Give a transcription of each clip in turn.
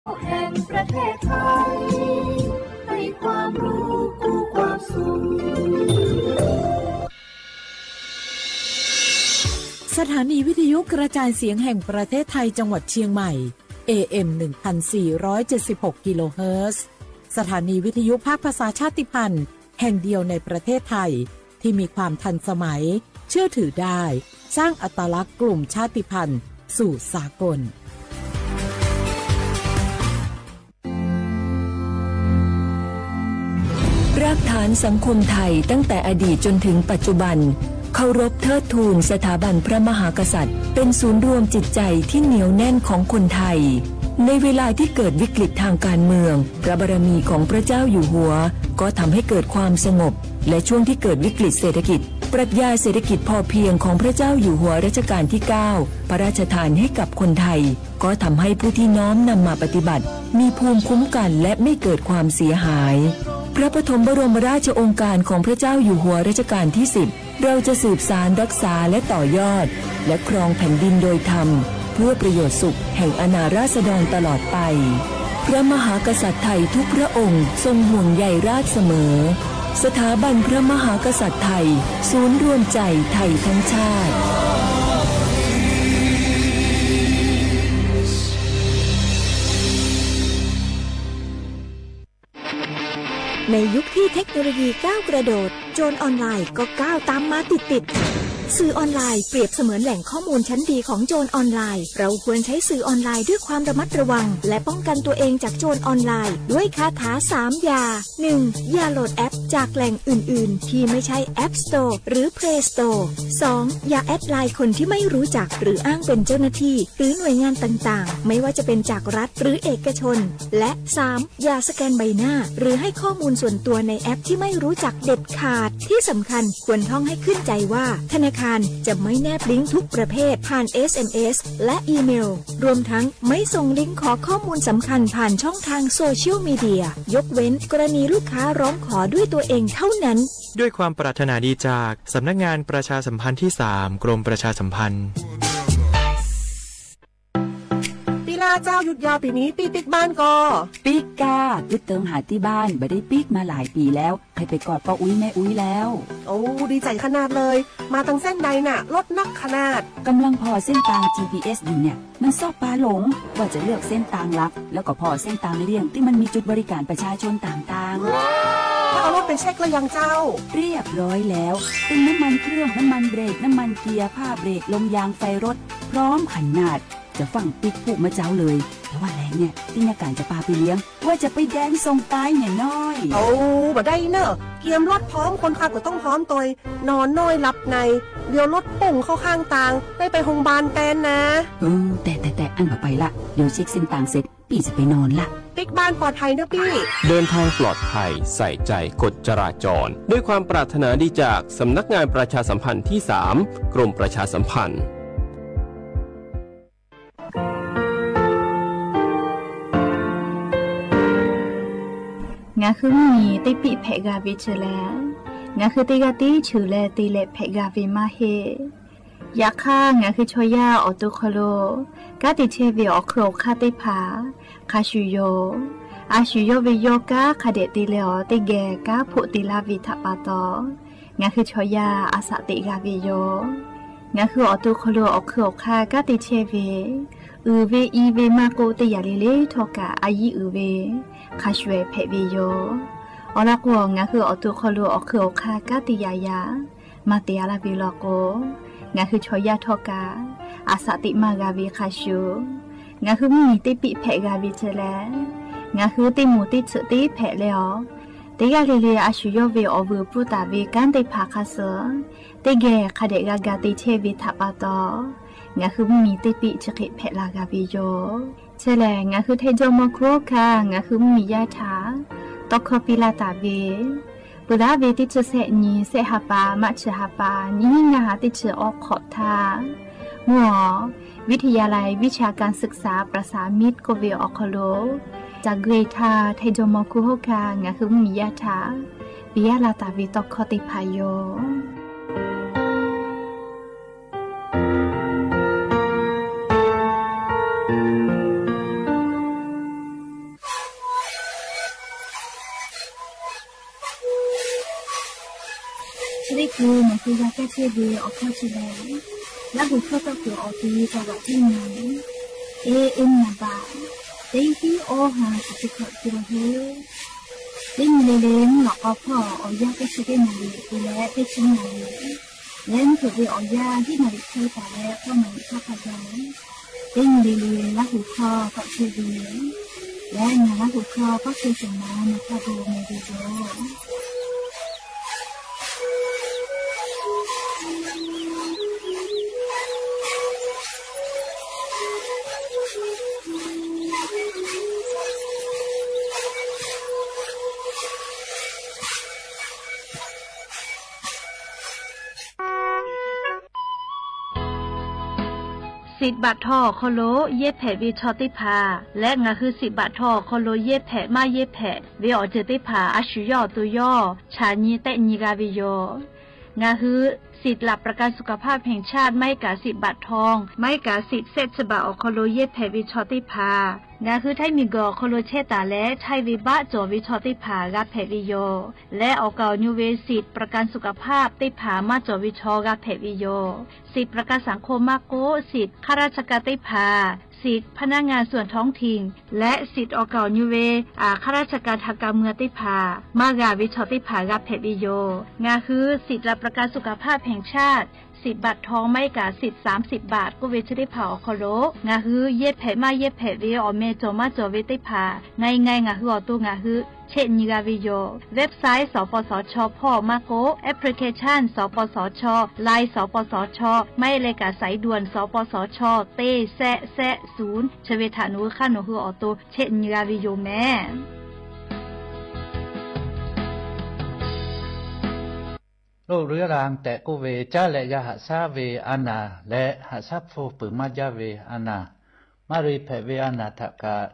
แห่งประเทศไทย ให้ความรู้กู้ความสุข สถานีวิทยุกระจายเสียงแห่งประเทศไทยจังหวัดเชียงใหม่ เอเอ็ม หนึ่งพันสี่ร้อยเจ็ดสิบหก กิโลเฮิรตซ์ สถานีวิทยุภาคภาษาชาติพันธุ์แห่งเดียวในประเทศไทย ที่มีความทันสมัย เชื่อถือได้ สร้างอัตลักษณ์กลุ่มชาติพันธุ์สู่สากล รากฐานสังคมไทยตั้งแต่อดีตจนถึงปัจจุบัน เคารพเทิดทูนสถาบันพระมหากษัตริย์ เป็นศูนย์รวมจิตใจที่เหนียวแน่นของคนไทย ในเวลาที่เกิดวิกฤตทางการเมือง พระบารมีของพระเจ้าอยู่หัว ก็ทำให้เกิดความสงบ และช่วงที่เกิดวิกฤตเศรษฐกิจ ปรัชญาเศรษฐกิจพอเพียงของพระเจ้าอยู่หัวรัชกาลที่เก้า พระราชทานให้กับคนไทย ก็ทำให้ผู้ที่น้อมนำมาปฏิบัติ มีภูมิคุ้มกันและไม่เกิดความเสียหาย พระปฐมบรมราชโองการของพระเจ้าอยู่หัวรัชกาลที่สิบ เราจะสืบสานรักษาและต่อยอด และครองแผ่นดินโดยธรรม เพื่อประโยชน์สุขแห่งอาณาราษฎรตลอดไป พระมหากษัตริย์ไทยทุกพระองค์ทรงห่วงใยราษฎร์เสมอ สถาบันพระมหากษัตริย์ไทย ศูนย์รวมใจไทยทั้งชาติ ในยุคที่เทคโนโลยีก้าวกระโดด โจรออนไลน์ก็ก้าวตามมาติดๆ สื่อออนไลน์เปรียบเสมือนแหล่งข้อมูลชั้นดีของโจรออนไลน์ เราควรใช้สื่อออนไลน์ด้วยความระมัดระวัง และป้องกันตัวเองจากโจรออนไลน์ ด้วยคาถาสามอย่า หนึ่ง อย่าโหลดแอปจากแหล่งอื่นๆ ที่ไม่ใช่ App Store หรือ Play Store สอง อย่าแอดไลน์คนที่ไม่รู้จัก หรืออ้างเป็นเจ้าหน้าที่ หรือหน่วยงานต่างๆ ไม่ว่าจะเป็นจากรัฐหรือเอกชน และ สาม อย่าสแกนใบหน้า หรือให้ข้อมูลส่วนตัวในแอปที่ไม่รู้จักเด็ดขาด ที่สำคัญควรท่องให้ขึ้นใจว่า ธนาคารจะไม่แนบลิงก์ทุกประเภทผ่าน เอสเอ็มเอส และอีเมล รวมทั้งไม่ส่งลิงก์ขอข้อมูลสำคัญผ่านช่องทางโซเชียลมีเดีย ยกเว้นกรณีลูกค้าร้องขอด้วยตัวเองเท่านั้น ด้วยความปรารถนาดีจากสำนักงานประชาสัมพันธ์ที่สาม กรมประชาสัมพันธ์ ปีหน้าเจ้าหยุดยาวปีนี้ปี้ปิ๊กบ้านก่อ ปิ๊กก้า กึ๊ดเติงหาตี้บ้าน บ่ได้ปิ๊กมาหลายปีแล้ว ใครไปกอดป้าอุ๊ยแม่อุ๊ยแล้ว โอ้ ดีใจขนาดเลย มาตังเส้นใดน่ะ รถนักขนาด กำลังผ่อเส้นตางจีพีเอสอยู่เนี่ย มันซอกปาหลง ว่าจะเลือกเส้นตางหลัก แล้วก็ผ่อเส้นตางเลี่ยงที่มันมีจุดบริการประชาชนต่างๆ ถ้าเอารถไปเช็คแล้วยังเจ้า เรียบร้อยแล้ว ตึงน้ำมันเครื่อง น้ำมันเบรก น้ำมันเกียร์ ผ้าเบรก ลมยาง ไฟรถ พร้อมขนาด จะฟั่งปิ๊กพูกมะเจ้าเลย แต่ว่าแลเนี่ย ตี้ยาก๋านจะปาไปเลี้ยง ว่าจะไปแดนส่งตายเนี่ยน้อย โอ้ บ่ได้เน่อ เกียมรถพร้อม คนขับก็ต้องพร้อมตวย นอนน้อยหลับใน เดี๋ยวรถปุ้งเข้าข้างตาง ได้ไปโรงพยาบาลแตนนะ เออ แต่ แต่ แต่ อั้นบ่ไปละ เดี๋ยวเช็คเส้นตางเสร็จ ปี้จะไปนอนละ ปิ๊กบ้านปลอดภัยเน่อปี้ เดินทางปลอดภัย ใส่ใจกฎจราจร ด้วยความปรารถนาดีจากสำนักงานประชาสัมพันธ์ที่สาม กรมประชาสัมพันธ์ Ngaˬ hui mvuhˇ miˬ teˇ piˆ hpehꞈ g'a ve chi lehˬ, ngaˬ hui teˇ g'aˇ tiˉ cheuˬ leh te leh hpehꞈ g'a ve maˇ heˆ. Yaꞈ hk'aˇ, ngaˬ hui chaw yaˇ awˬ to hk'aw lo kanˉ te chehˇ ve awˬ hk'eun awˬ hk'aˇ teˇ hpaˍ hk'a shuˍ yoˬ. A shuˍ yawˇ ve yawˇ kanˉ hk'a dehꞈ te leh awˬ teˇ geh kanˉ hpoˆ te laˇ ve htaꞈ pa taw, ngaˬ hui chaw yaˇ a shaꞈ teꞈ g'a ve yoˬ. Ngaˬ hui awˬ to hk'aw lo awˬ hk'eun awˬ hk'aˇ kanˉ te chehˇ ve, uiˍ ve i ve maˇ k'oˆ, teˇ yanˇ le le htawˇ kaꞈ a yiˉ uiˍ ve hk'a shuˍ hpehꞈ ve yoˬ. Awˬ lawn k'o, ngaˬ hui awˬ to hk'aw lo awˬ hk'eun awˬ hk'aˇ kanˉ te yaꞈ yaꞈ maˇ te a laˇ ve law k'o, ngaˬ hui chaw yaˇ htawˇ kaꞈ a shaꞈ teꞈ maˇ g'a ve hk'a shuˍ, ngaˬ hui mvuhˇ miˬ teˇ piˆ hpehꞈ g'a ve chi lehˬ, ngaˬ hui teˇ moˍ teˇ tsuhꞈ teˇ hpehꞈ leh awˬ, teˇ g'aˇ le le a shuˍ yawˇ ve awˬ vuiˬ pfuhˇ taˍ ve kanˉ teˇ hpaˍ hk'a suh teˇ geh hk'a dehꞈ g'a ga te chehˇ ve htaꞈ pa taw, ngaˬ hui mvuhˇ miˬ teˇ piˆ chi hk'e hpehꞈ la g'a ve yoˬ. Chi lehˬ, ngaˬ hui htaiˍ jawˇ mawˇ hkuˇ hawˉ hkanˇ ngaˬ hui mvuhˇ miˬ yaˇ htaꞈ tawˇ hkawˇ piˇ laˇ taˍ ve, peuˬ laˇ ve teˇ chi sehˆ nyi sehˆ ha pa maˇ chi ha pa nyiˇ hinˉ ngaˇ ha teˇ chi awˬ hk'awꞈ htaˇ, mvuhˇ awˬ วิทยาลัยวิชาการศึกษาประสานมิตร k'oˆ ve awˬ hk'aw lo, ca gui htaˇ htaiˍ jawˇ mawˇ hkuˇ hawˉ hkanˇ ngaˬ hui mvuhˇ miˬ yaˇ htaꞈ piˇ laˇ taˍ ve tawˇ hkawˇ teˇ hpaˍ yoˬ. Teˇ hkui nawˬ hui g'a kaˇ chehˇ ve awˬ hkawˇ chi lehˬ, Laˇ huˍ hkawˇ tawˆ kuiˬ awˬ ti taw g'aꞈ teˇ nyi, e e naˍ baꞈ, teˇ tiˉ awˇ ha shiˍ chi hkawꞈ te la heˆ. Teˇ nyi le le mvuhˇ lawꞈ k'aw hpawˇ awˬ yanˇ teˇ chi teˇ naˍ riˍ te leh teˇ chi naˍ riˍ, leh mvuhˇ hpeuꞈ ve awˬ yanˇ hiˉ naˍ riˍ hk'e taˍ leh k'awˇ naˍ riˍ hk'aˇ hk'a gaˬ, teˇ nyi le le Laˇ huˍ hkawˇ tawˆ chehˇ ve yoˬ. Leh ngaˬ Laˇ huˍ hkawˇ tawˆ chehˇ shehˍ ma nawˬ hk'a gaˬ meh ve yoˬ. Siꞈ baꞈ htaw awˬ hk'aw lo yehˇ hpehꞈ ve chaw teˇ hpaˍ leh ngaˬ hui siꞈ baꞈ htaw awˬ hk'aw lo yehˇ hpehꞈ maˇ yehˇ hpehꞈ ve awˬ ceuˬ teˇ hpaˍ a shu yawˇ awˬ to yawˇ chaꞈ nyi tehˆ nyi g'a ve yoˬ. Ngaˬ hui สิทธิ์หลักประกันสุขภาพแห่งชาติ maˇ heˆ kaꞈ siꞈ baꞈ htaw, maˇ heˆ kaꞈ siꞈ shehˆ chi baꞈ awˬ hk'aw lo yehˇ hpehꞈ ve chaw teˇ hpaˍ, ngaˬ hui Htaiˇ miˬguiˬ awˬ hk'aw lo chehˇ taˍ leh chaiˇ ve baˆ cawˬ ve chaw teˇ hpaˍ g'a hpehꞈ ve yoˬ. Leh awˬ kaˍ awˬ nyu ve siꞈ ประกันสุขภาพ teˇ hpaˍ maˇ cawˬ ve chaw g'a hpehꞈ ve yoˬ. Siꞈ ประกันสังคม maˇ k'oˆ, siꞈ ข้าราชการ teˇ hpaˍ, siꞈ พนักงานส่วนท้องถิ่น leh siꞈ awˬ kaˍ awˬ nyu ve ข้าราชการทางการเมือง teˇ hpaˍ maˇ g'a ve chaw teˇ hpaˍ g'a hpehꞈ ve yoˬ. Ngaˬ hui siꞈ หลักประกันสุขภาพแห่งชาติ siꞈ baꞈ htaw maˇ heˆ kaꞈ siꞈ สามสิบ baꞈ k'oˆ ve chi teˇ hpaˍ awˬ hk'aw lo ngaˬ hui yehˇ hpehꞈ maˇ yehˇ hpehꞈ ve awˬ meh cawˬ maˇ cawˬ ve teˇ hpaˍ ngaˬ ngaˬ ngaˬ hui awˬ to ngaˬ hui chehˆ nyi g'a ve yoˬ. Website สปสช hpawˇ maˇ k'oˆ, application สปสช, Line สปสช, maˇ heˆ leh kaꞈ สายด่วน สปสช teˇ shehˆ shehˆ shunˍ chi ve htaꞈ nawˬ hui hk'aˇ nawˬ hui awˬ to chehˆ nyi g'a ve yoˬ meh. Lo ru yaˇ la tehꞈ k'oˆ ve, caˉ leh yaˇ haꞈ shaˉ ve a naˍ leh haꞈ shaˉ hpfuhˇ peuˬ maˇ jaˇ ve a naˍ, maˇ ri hpehꞈ ve a naˍ htaꞈ kaꞈ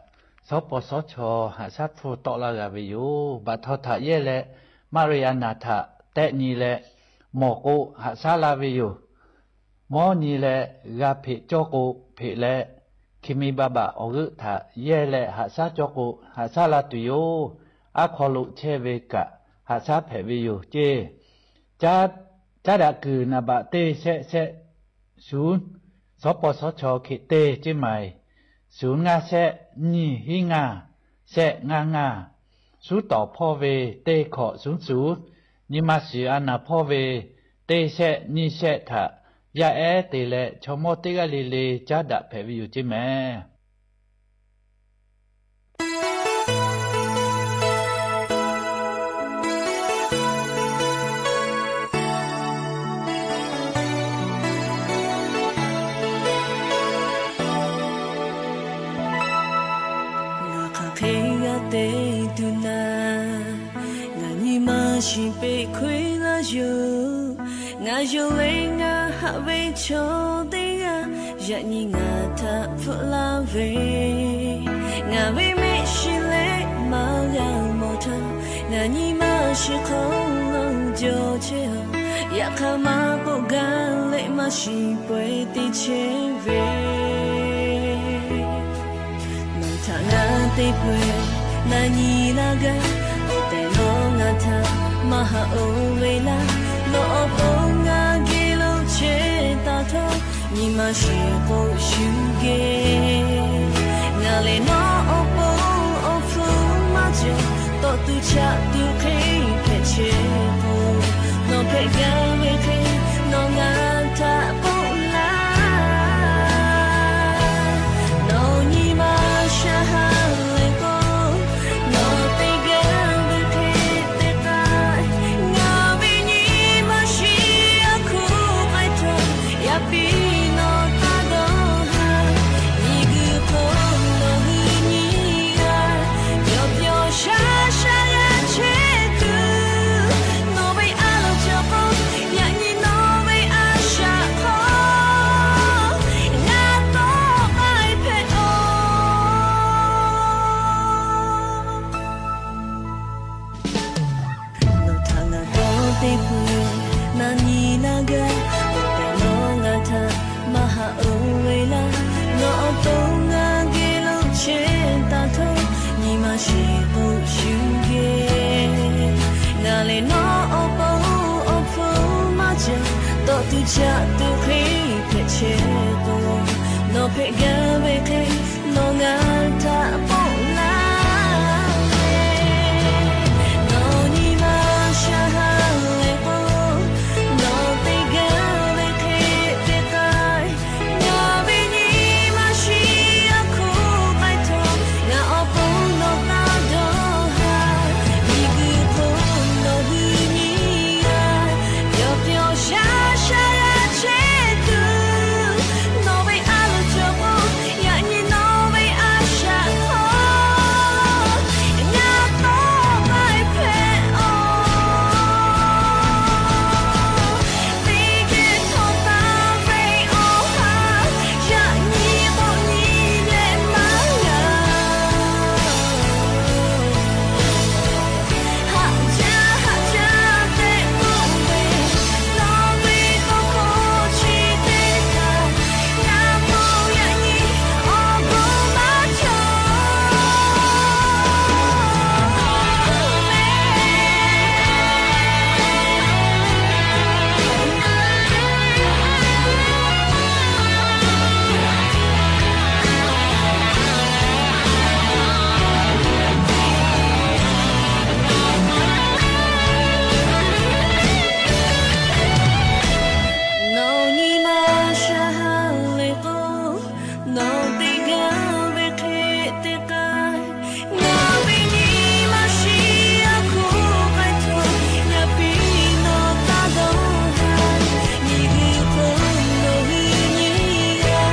สปสช haꞈ shaˉ hpfuhˇ tawˆ la g'a ve yoˬ. Baꞈ htaw htaꞈ yehˇ leh maˇ ri a naˍ htaꞈ tehˆ nyi leh mawˬ k'o haꞈ shaˉ la ve yoˬ. Mawˇ nyi leh g'a hpeꞈ cawˇ k'o hpeꞈ leh, hkiˬ mi ba baꞈ awˬ g'euˆ htaꞈ yehˇ leh haꞈ shaˉ cawˇ k'o haꞈ shaˉ la tuˬ yoˬ. Aˉ hk'aw lo chehˇ ve kaꞈ haꞈ shaˉ hpehꞈ ve yoˬ ceˇ. Caˉ daꞈ kuiˬ naˍ baꞈ teˇ shehˆ shehˆ shunˍ, สปสช hk'e teˇ ceˇ maˍ, shunˍ ngaˇ shehˆ nyiˇ hiˉ ngaˇ shehˆ ngaˇ ngaˇ, suˉ tawˍ hpawˇ ve teˇ hkawꞈ shunˍ shunˍ, nyi ma shiˍ a naˍ hpawˇ ve teˇ shehˆ nyiˇ shehˆ htaꞈ yaˇ ehˉ te leh chaw mawˇ teˇ g'aˇ le le caˉ daꞈ hpehꞈ ve yoˬ ceˇ meh. Ngaˬ hk'aˬ hk'e g'a te tuˬ naˍ, ngaˬ nyi ma shiˍ peꞈ hkawehˇ laˇ yoˬ. Ngaˬ yonˍ leh ngaˬ haꞈ ve chaw teˇ g'aˇ, yaꞈ nyi ngaˬ htaꞈ hpfuhˆ laˇ ve, ngaˬ ve mehˆ shiˍ leh maˇ g'a mawˬ htaˇ, ngaˬ nyi ma shiˍ hk'aw lo jawˬ chehˇ a. Yaꞈ hk'aˇ maˇ k'oˆ gaˇ leh maˇ shiˍ pawehˇ te chehˇ ve, nawˬ htaꞈ ngaˬ te peuˬ na nyi laˇ gaˇ. Awˬ tehˬ nawˬ ngaˬ htaꞈ maˇ haꞈ oˇ ve laˇ. Nawˬ awˬ pon ngaˬ geh lo chehˇ taˍ htawˇ, nyi ma shiˍ k'o shuˍ geh. Ngaˬ lehˬ nawˬ awˬ pon awˬ hpfuhˇ maˇ cawˬ, tawˆ tuˬ chaꞈ tuˬ hk'e hpehꞈ chehˇ k'o, nawˬ hpehꞈ gaˇ ve hk'e nawˬ ngaˬ htaꞈ k'oˆ laˇ. Nawˬ nyi ma shaˍ haˉ leh k'o, nawˬ te gaˇ ve hk'e te taˍ. Ngaˬ ve nyi ma shiˍ a hkuˇ k'ai htaˇ, yaꞈ piˇ nawˬ taˇ dawˇ haˍ. Miˬguiˬ hk'oˆ nawˬ hui nyi Caꞈ tuˬ hk'e hpehꞈ chehˇ k'o, nawˬ hpehꞈ gaˇ ve hk'e nawˬ ngaˬ htaꞈ k'oˆ laˇ ve, nawˬ nyi ma sha ha leh k'o, nawˬ te gaˇ ve hk'e te k'ai. Ngaˬ ve nyi ma shi a hkuˇ k'ai htaˇ, ngaˬ awˬ pon nawˬ taˇ dawˇ haˍ. Miˬguiˬ hk'oˆ nawˬ hui nyi a, yawˇ pyawˇ shaˉ shaˉ g'a chehˇ tuˬ, nawˬ ve a loˍ cawˬ k'o, yaꞈ nyi nawˬ ve a shaꞈ hk'aw ngaˬ tawˆ k'ai hpehꞈ a. Teˇ geh htawˇ taˍ ve awˬ ha, yaꞈ nyi k'awꞈ nyi leh maˇ g'a. Haꞈ jaˇ haꞈ jaˇ tehꞈ k'oˆ ve, nawˬ ve tawˇ hkawˇ chi teˇ htaˇ, ngaˬ mawˬ yaꞈ nyi awˬ bon maˇ cawˬ le. Nawˬ nyi ma sha ha leh k'o, nawˬ te gaˇ ve hk'e te k'ai. Ngaˬ ve nyi ma shi a hkuˇ k'ai htaˇ, yaꞈ piˇ nawˬ taˇ dawˇ haˍ. Miˬguiˬ hk'oˆ nawˬ hui nyi a,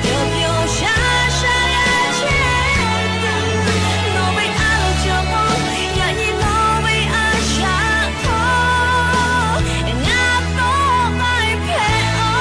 yawˇ pyawˇ shaˉ shaˉ g'a chehˇ tuˬ, nawˬ ve a loˍ cawˬ k'o, yaꞈ nyi nawˬ ve a shaꞈ hk'aw ngaˬ tawˆ k'ai hpehꞈ a.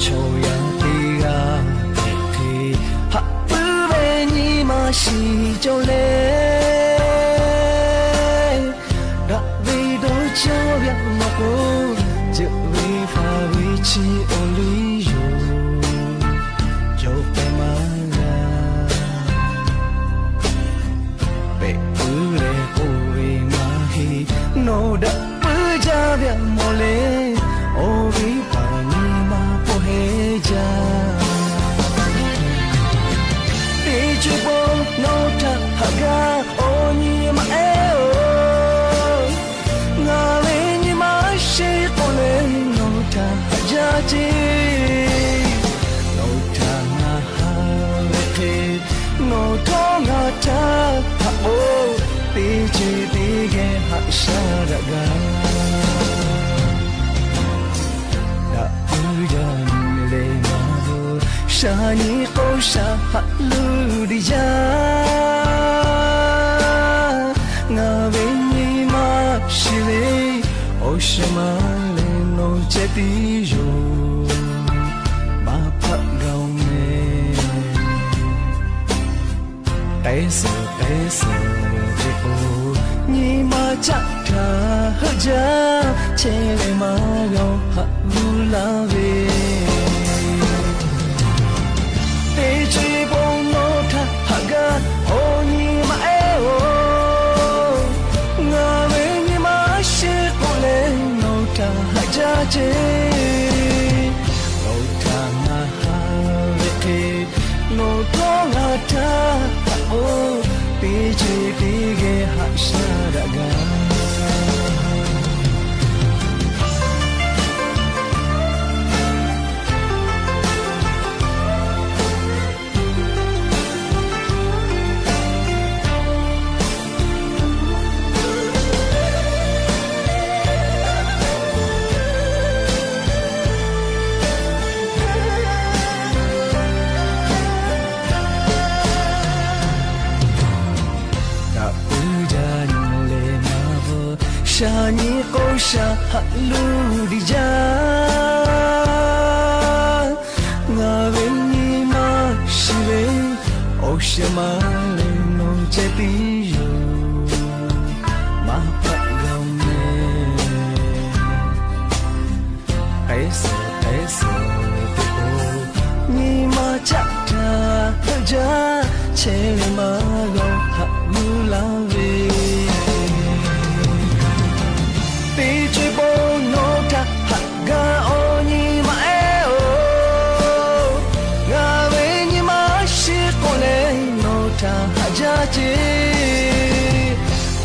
Chaw yaˇ teˇ g'aˇ hk'e haꞈ puiˉ ve nyi ma shiˍ cawˬ leh, daꞈ ve dawˇ caˇ ve a nawˬ k'o, ceuˬ ve hpaˍ ve chi awˬ liˇ yoˬ, cawˬ pehꞈ maˇ g'a. Pehꞈ puiˉ leh k'oˆ ve maˇ heˆ, nawˬ daꞈ puiˉ jaˇ ve a mawˬ le, awˬ viˉ paˍ nyi ma pawehˇ jaˇ. Teˇ ceuˬ pawˆ nawˬ htaꞈ haꞈ gaˇ, awˬ nyi ma ehˉ-oˬ, ngaˬ ve nyi ma sheˍ k'oˆ leh nawˬ htaꞈ haꞈ jaˇ ceˇ. Nawˬ htaꞈ ngaˬ haꞈ ve hk'e, nawˬ htawˇ ngaˬ htaꞈ haꞈ k'o, teˇ ceuˬ teˇ geh haꞈ shaˉ daꞈ gaˇ. Daꞈ puiˉ jaˇ leh maˇ g'a, shaˍ nyi k'o shaˍ haꞈ luˇ diˇ jaˇ. Ngaˬ ve nyi ma shiˍ ve, awˬ shiˍ ma leh nawˬ ceh tiˉ yoˬ, maˇ hpaˆ gaˬ-oˬ meh. K'ai suhˍ k'ai suhˍ ve k'o, nyi ma caˆ htaꞈ heuˆ jaˇ, chehˇ leh maˇ g'a-oˬ haꞈ g'uˇ laˇ ve. Teˇ ceuˬ pawˆ nawˬ htaꞈ haꞈ gaˇ, awˬ nyi ma ehˉ-oˬ, ngaˬ ve nyi ma sheˍ k'oˆ leh nawˬ htaꞈ haꞈ jaˇ ceˇ. Nawˬ htaꞈ ngaˬ haꞈ ve hk'e, nawˬ htawˇ ngaˬ htaꞈ haꞈ k'o, teˇ ceuˬ teˇ geh haꞈ shaˉ daꞈ gaˇ. Shaˍ nyi k'o shaˍ haꞈ luˬ diˬ jaˇ. Ngaˬ ve nyi ma shiˍ ve, awˬ shehˍ ma leh nawˬ ceh tiˉ yoˬ. Maˇ hpaˆ g'a meh. K'ai suhˍ k'ai suhˍ teˇ k'o, nyi ma caˆ htaˇ heuˆ jaˇ, chehˇ ve maˇ g'a haꞈ g'uˇ laˇ ve. Teˇ co e bon nawˬ htaꞈ haꞈ gaˇ awˬ nyi ma ehˉ-oˬ, ngaˬ ve nyi ma shiˍ k'o leh nawˬ htaꞈ haꞈ jaˇ ce.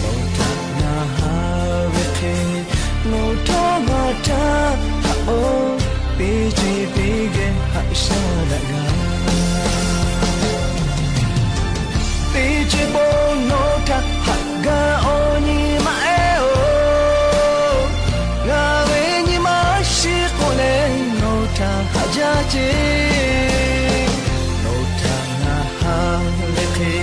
Nawˬ htaꞈ ngaˬ haˍ ve hk'e, nawˬ htawˇ ngaˬ htaˇ haꞈ-oˬ, teˇ co e teˇ geh haꞈ shaˉ daꞈ gaˇ. Teˇ co e bon nawˬ htaꞈ haꞈ gaˇ awˬ nyi ma ehˉ-oˬ, ngaˬ ve nyi ma shiˍ k'o leh nawˬ htaꞈ haꞈ jaˇ ce. Nawˬ htaꞈ ngaˬ haˍ ve hk'e,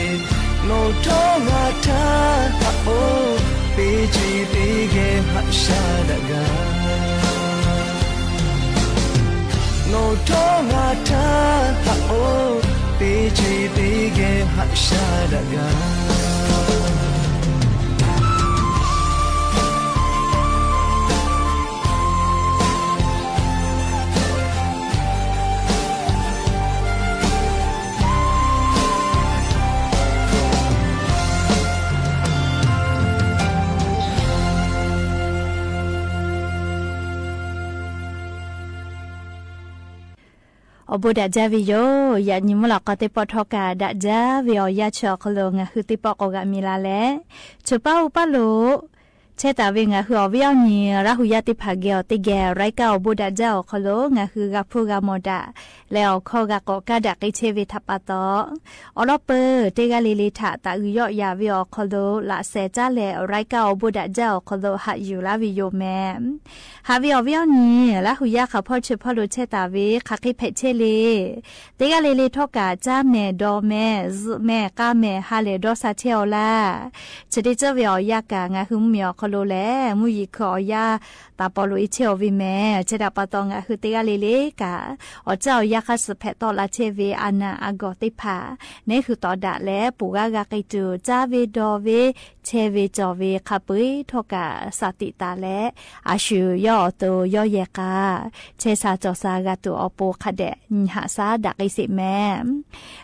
nawˬ htawˇ ngaˬ htaˇ haꞈ-oˬ, teˇ co e teˇ geh haꞈ shaˉ daꞈ gaˇ. Nawˬ htawˇ ngaˬ htaˇ haꞈ-oˬ, teˇ co e teˇ geh haꞈ shaˉ daꞈ gaˇ. Awˬ bon daꞈ jaˇ ve yoˬ. Yaꞈ nyi mvuhˇ lawꞈ k'aw teˇ pawˆ htawˇ kaꞈ daꞈ jaˇ ve awˬ yanˇ chi awˬ hk'aw lo ngaˬ hui teˇ pawˆ k'awꞈ g'a mi la leh, chi paˇ oˇ paˇ lo chehˇ taˍ ve ngaˬ hui awˬ viˉ awˬ nyi Laˇ hu yaˇ teˇ hpaˍ geh awˬ teˇ geh รายการ awˬ bon daꞈ jaˇ awˬ hk'aw lo ngaˬ hui g'a hpuˇ g'a mawˬ daꞈ leh awˬ hkawˇ g'a k'awꞈ kaˇ daꞈ k'ai chehˇ ve htaꞈ pa taw, awˬ lawn peuˬ teˇ g'aˇ le le htaꞈ taꞈ uiˍ yawˆ yaˍ ve awˬ hk'aw lo laꞈ shehˍ caˉ leh รายการ awˬ bon daꞈ jaˇ awˬ hk'aw lo haꞈ yuˬ laˇ ve yoˬ meh. Haꞈ ve awˬ viˉ awˬ nyi Laˇ hu yaˇ hk'aˬ hpawˇ chi hpawˇ lo chehˇ taˍ ve hk'aˬ hk'e hpehꞈ chehˇ le. Teˇ g'aˇ le le htawˇ kaꞈ caˇ mehˍ, dawˬ mehˍ, zuhꞈ mehˍ, k'aˇ mehˍ, ha lehˬ dawˇ sha chehˇ-aw laˇ. Chi teˇ ceuˬ ve awˬ yanˇ kaꞈ ngaˬ hui mvuhˇmiˬ awˬ hk'aw lo lehˬ mvuhˇ yeˬ hkui awˬ yanˇ taˍ paw loꞈ e chehˇ-aw ve meh. Chi htaꞈ pa taw ngaˬ hui teˇ g'aˇ le le kaꞈ awˬ caˇ awˬ yanˇ hk'aˇ suh hpehꞈ tawˆ la chehˇ ve a naˍ a gawˬ teˇ hpaˍ neˉ hui tawˍ daꞈ leh ponˬ g'aˇ g'a k'ai tuˬ caˇ ve dawˬ ve chehˇ ve cawˬ ve hk'a peu-eˬ htawˇ kaꞈ sha tiꞈ taˍ leh, a shu yawˇ awˬ to yawˇ yehˬ k'a chehˇ sha cawˬ sha g'a tuˬ awˬ pon hk'a dehꞈ nyi haꞈ shaˉ daꞈ k'ai sheˍ meh.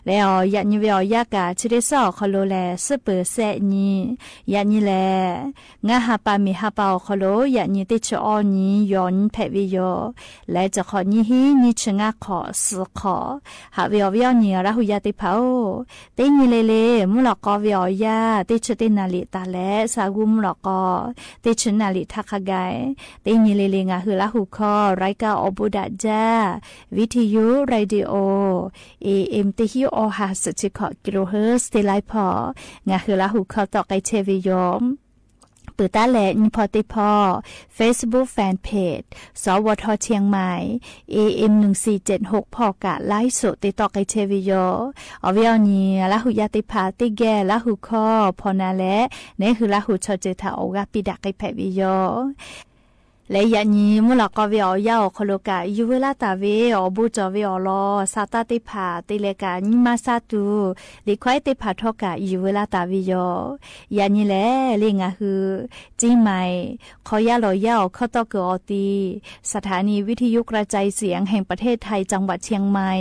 Leh awˬ yaꞈ nyi ve awˬ yanˇ kaꞈ chi teˇ suhˉ awˬ hk'aw lo lehˬ suhˉ peuˬ shehˆ nyi, yaꞈ nyi lehˬ ngaˇ ha pa miˬ ha pa awˬ hk'aw lo yaꞈ nyi teˇ chi awˇ nyi yawˬ nyi hpehꞈ ve yoˬ. Leh chi hk'awꞈ nyiˇ hinˉ nyiˇ chi ngaˇ hk'awꞈ suhˍ hk'awꞈ. Haꞈ ve awˬ viˉ awˬ nyi Laˇ hu yaˇ teˇ hpaˍ-oˬ, teˇ nyi le le mvuhˇ lawꞈ k'aw ve awˬ yanˇ teˇ chi teˇ naˍ riˍ taˍ leh sha g'uˇ mvuhˇ lawꞈ k'aw teˇ chi naˍ riˍ htaˇ hk'a gaˬ, teˇ nyi le le ngaˬ hui Laˇ hu hkawˇ รายการ awˬ bon daꞈ jaˇ วิทยุ radio AM teˇ hinˉ awˇ ha suhˍ chi hkawꞈ กิโลเฮิรตซ์ teˇ laiˉ hpawˇ ngaˬ hui Laˇ hu hkawˇ tawˆ k'ai chehˇ ve yoˬ. Peuˬ taˉ leh nyi hpawˇ teˇ hpawˇ Facebook fan page สวท เชียงใหม่ AM หนึ่งสี่เจ็ดหก hpawˇ kaꞈ ไลฟ์สด te tawˆ k'ai chehˇ ve yoˬ. Awˬ viˉ awˬ nyi Laˇ hu yaˇ teˇ hpaˍ teˇ geh Laˇ hu hkawˇ hpawnˬ na leh neˉ hui Laˇ hu chaw ceuˬ htaꞈ awˬ g'aˇ piˇ daꞈ k'ai hpehꞈ ve yoˬ. Leh yaꞈ nyi mvuhˇ lawꞈ k'aw ve awˬ yanˇ awˬ hk'aw lo kaꞈ yuˬ veu laˇ taˍ ve awˬ bon cawˬ ve awˬ lawn sha taˇ teˇ hpaˍ te leh kaꞈ nyi ma sha tuˬ, liꞈ hkawehˉ teˇ hpaˍ htawˇ kaꞈ yuˬ veu laˇ taˍ ve yoˬ. Yaꞈ nyi lehˬ le ngaˬ hui เชียงใหม่ hk'aw yaˇ lawˬ yaˇ awˬ hkawˇ tawˆ kuiˬ awˬ ti สถานีวิทยุกระจายเสียงแห่งประเทศไทย จังหวัดเชียงใหม่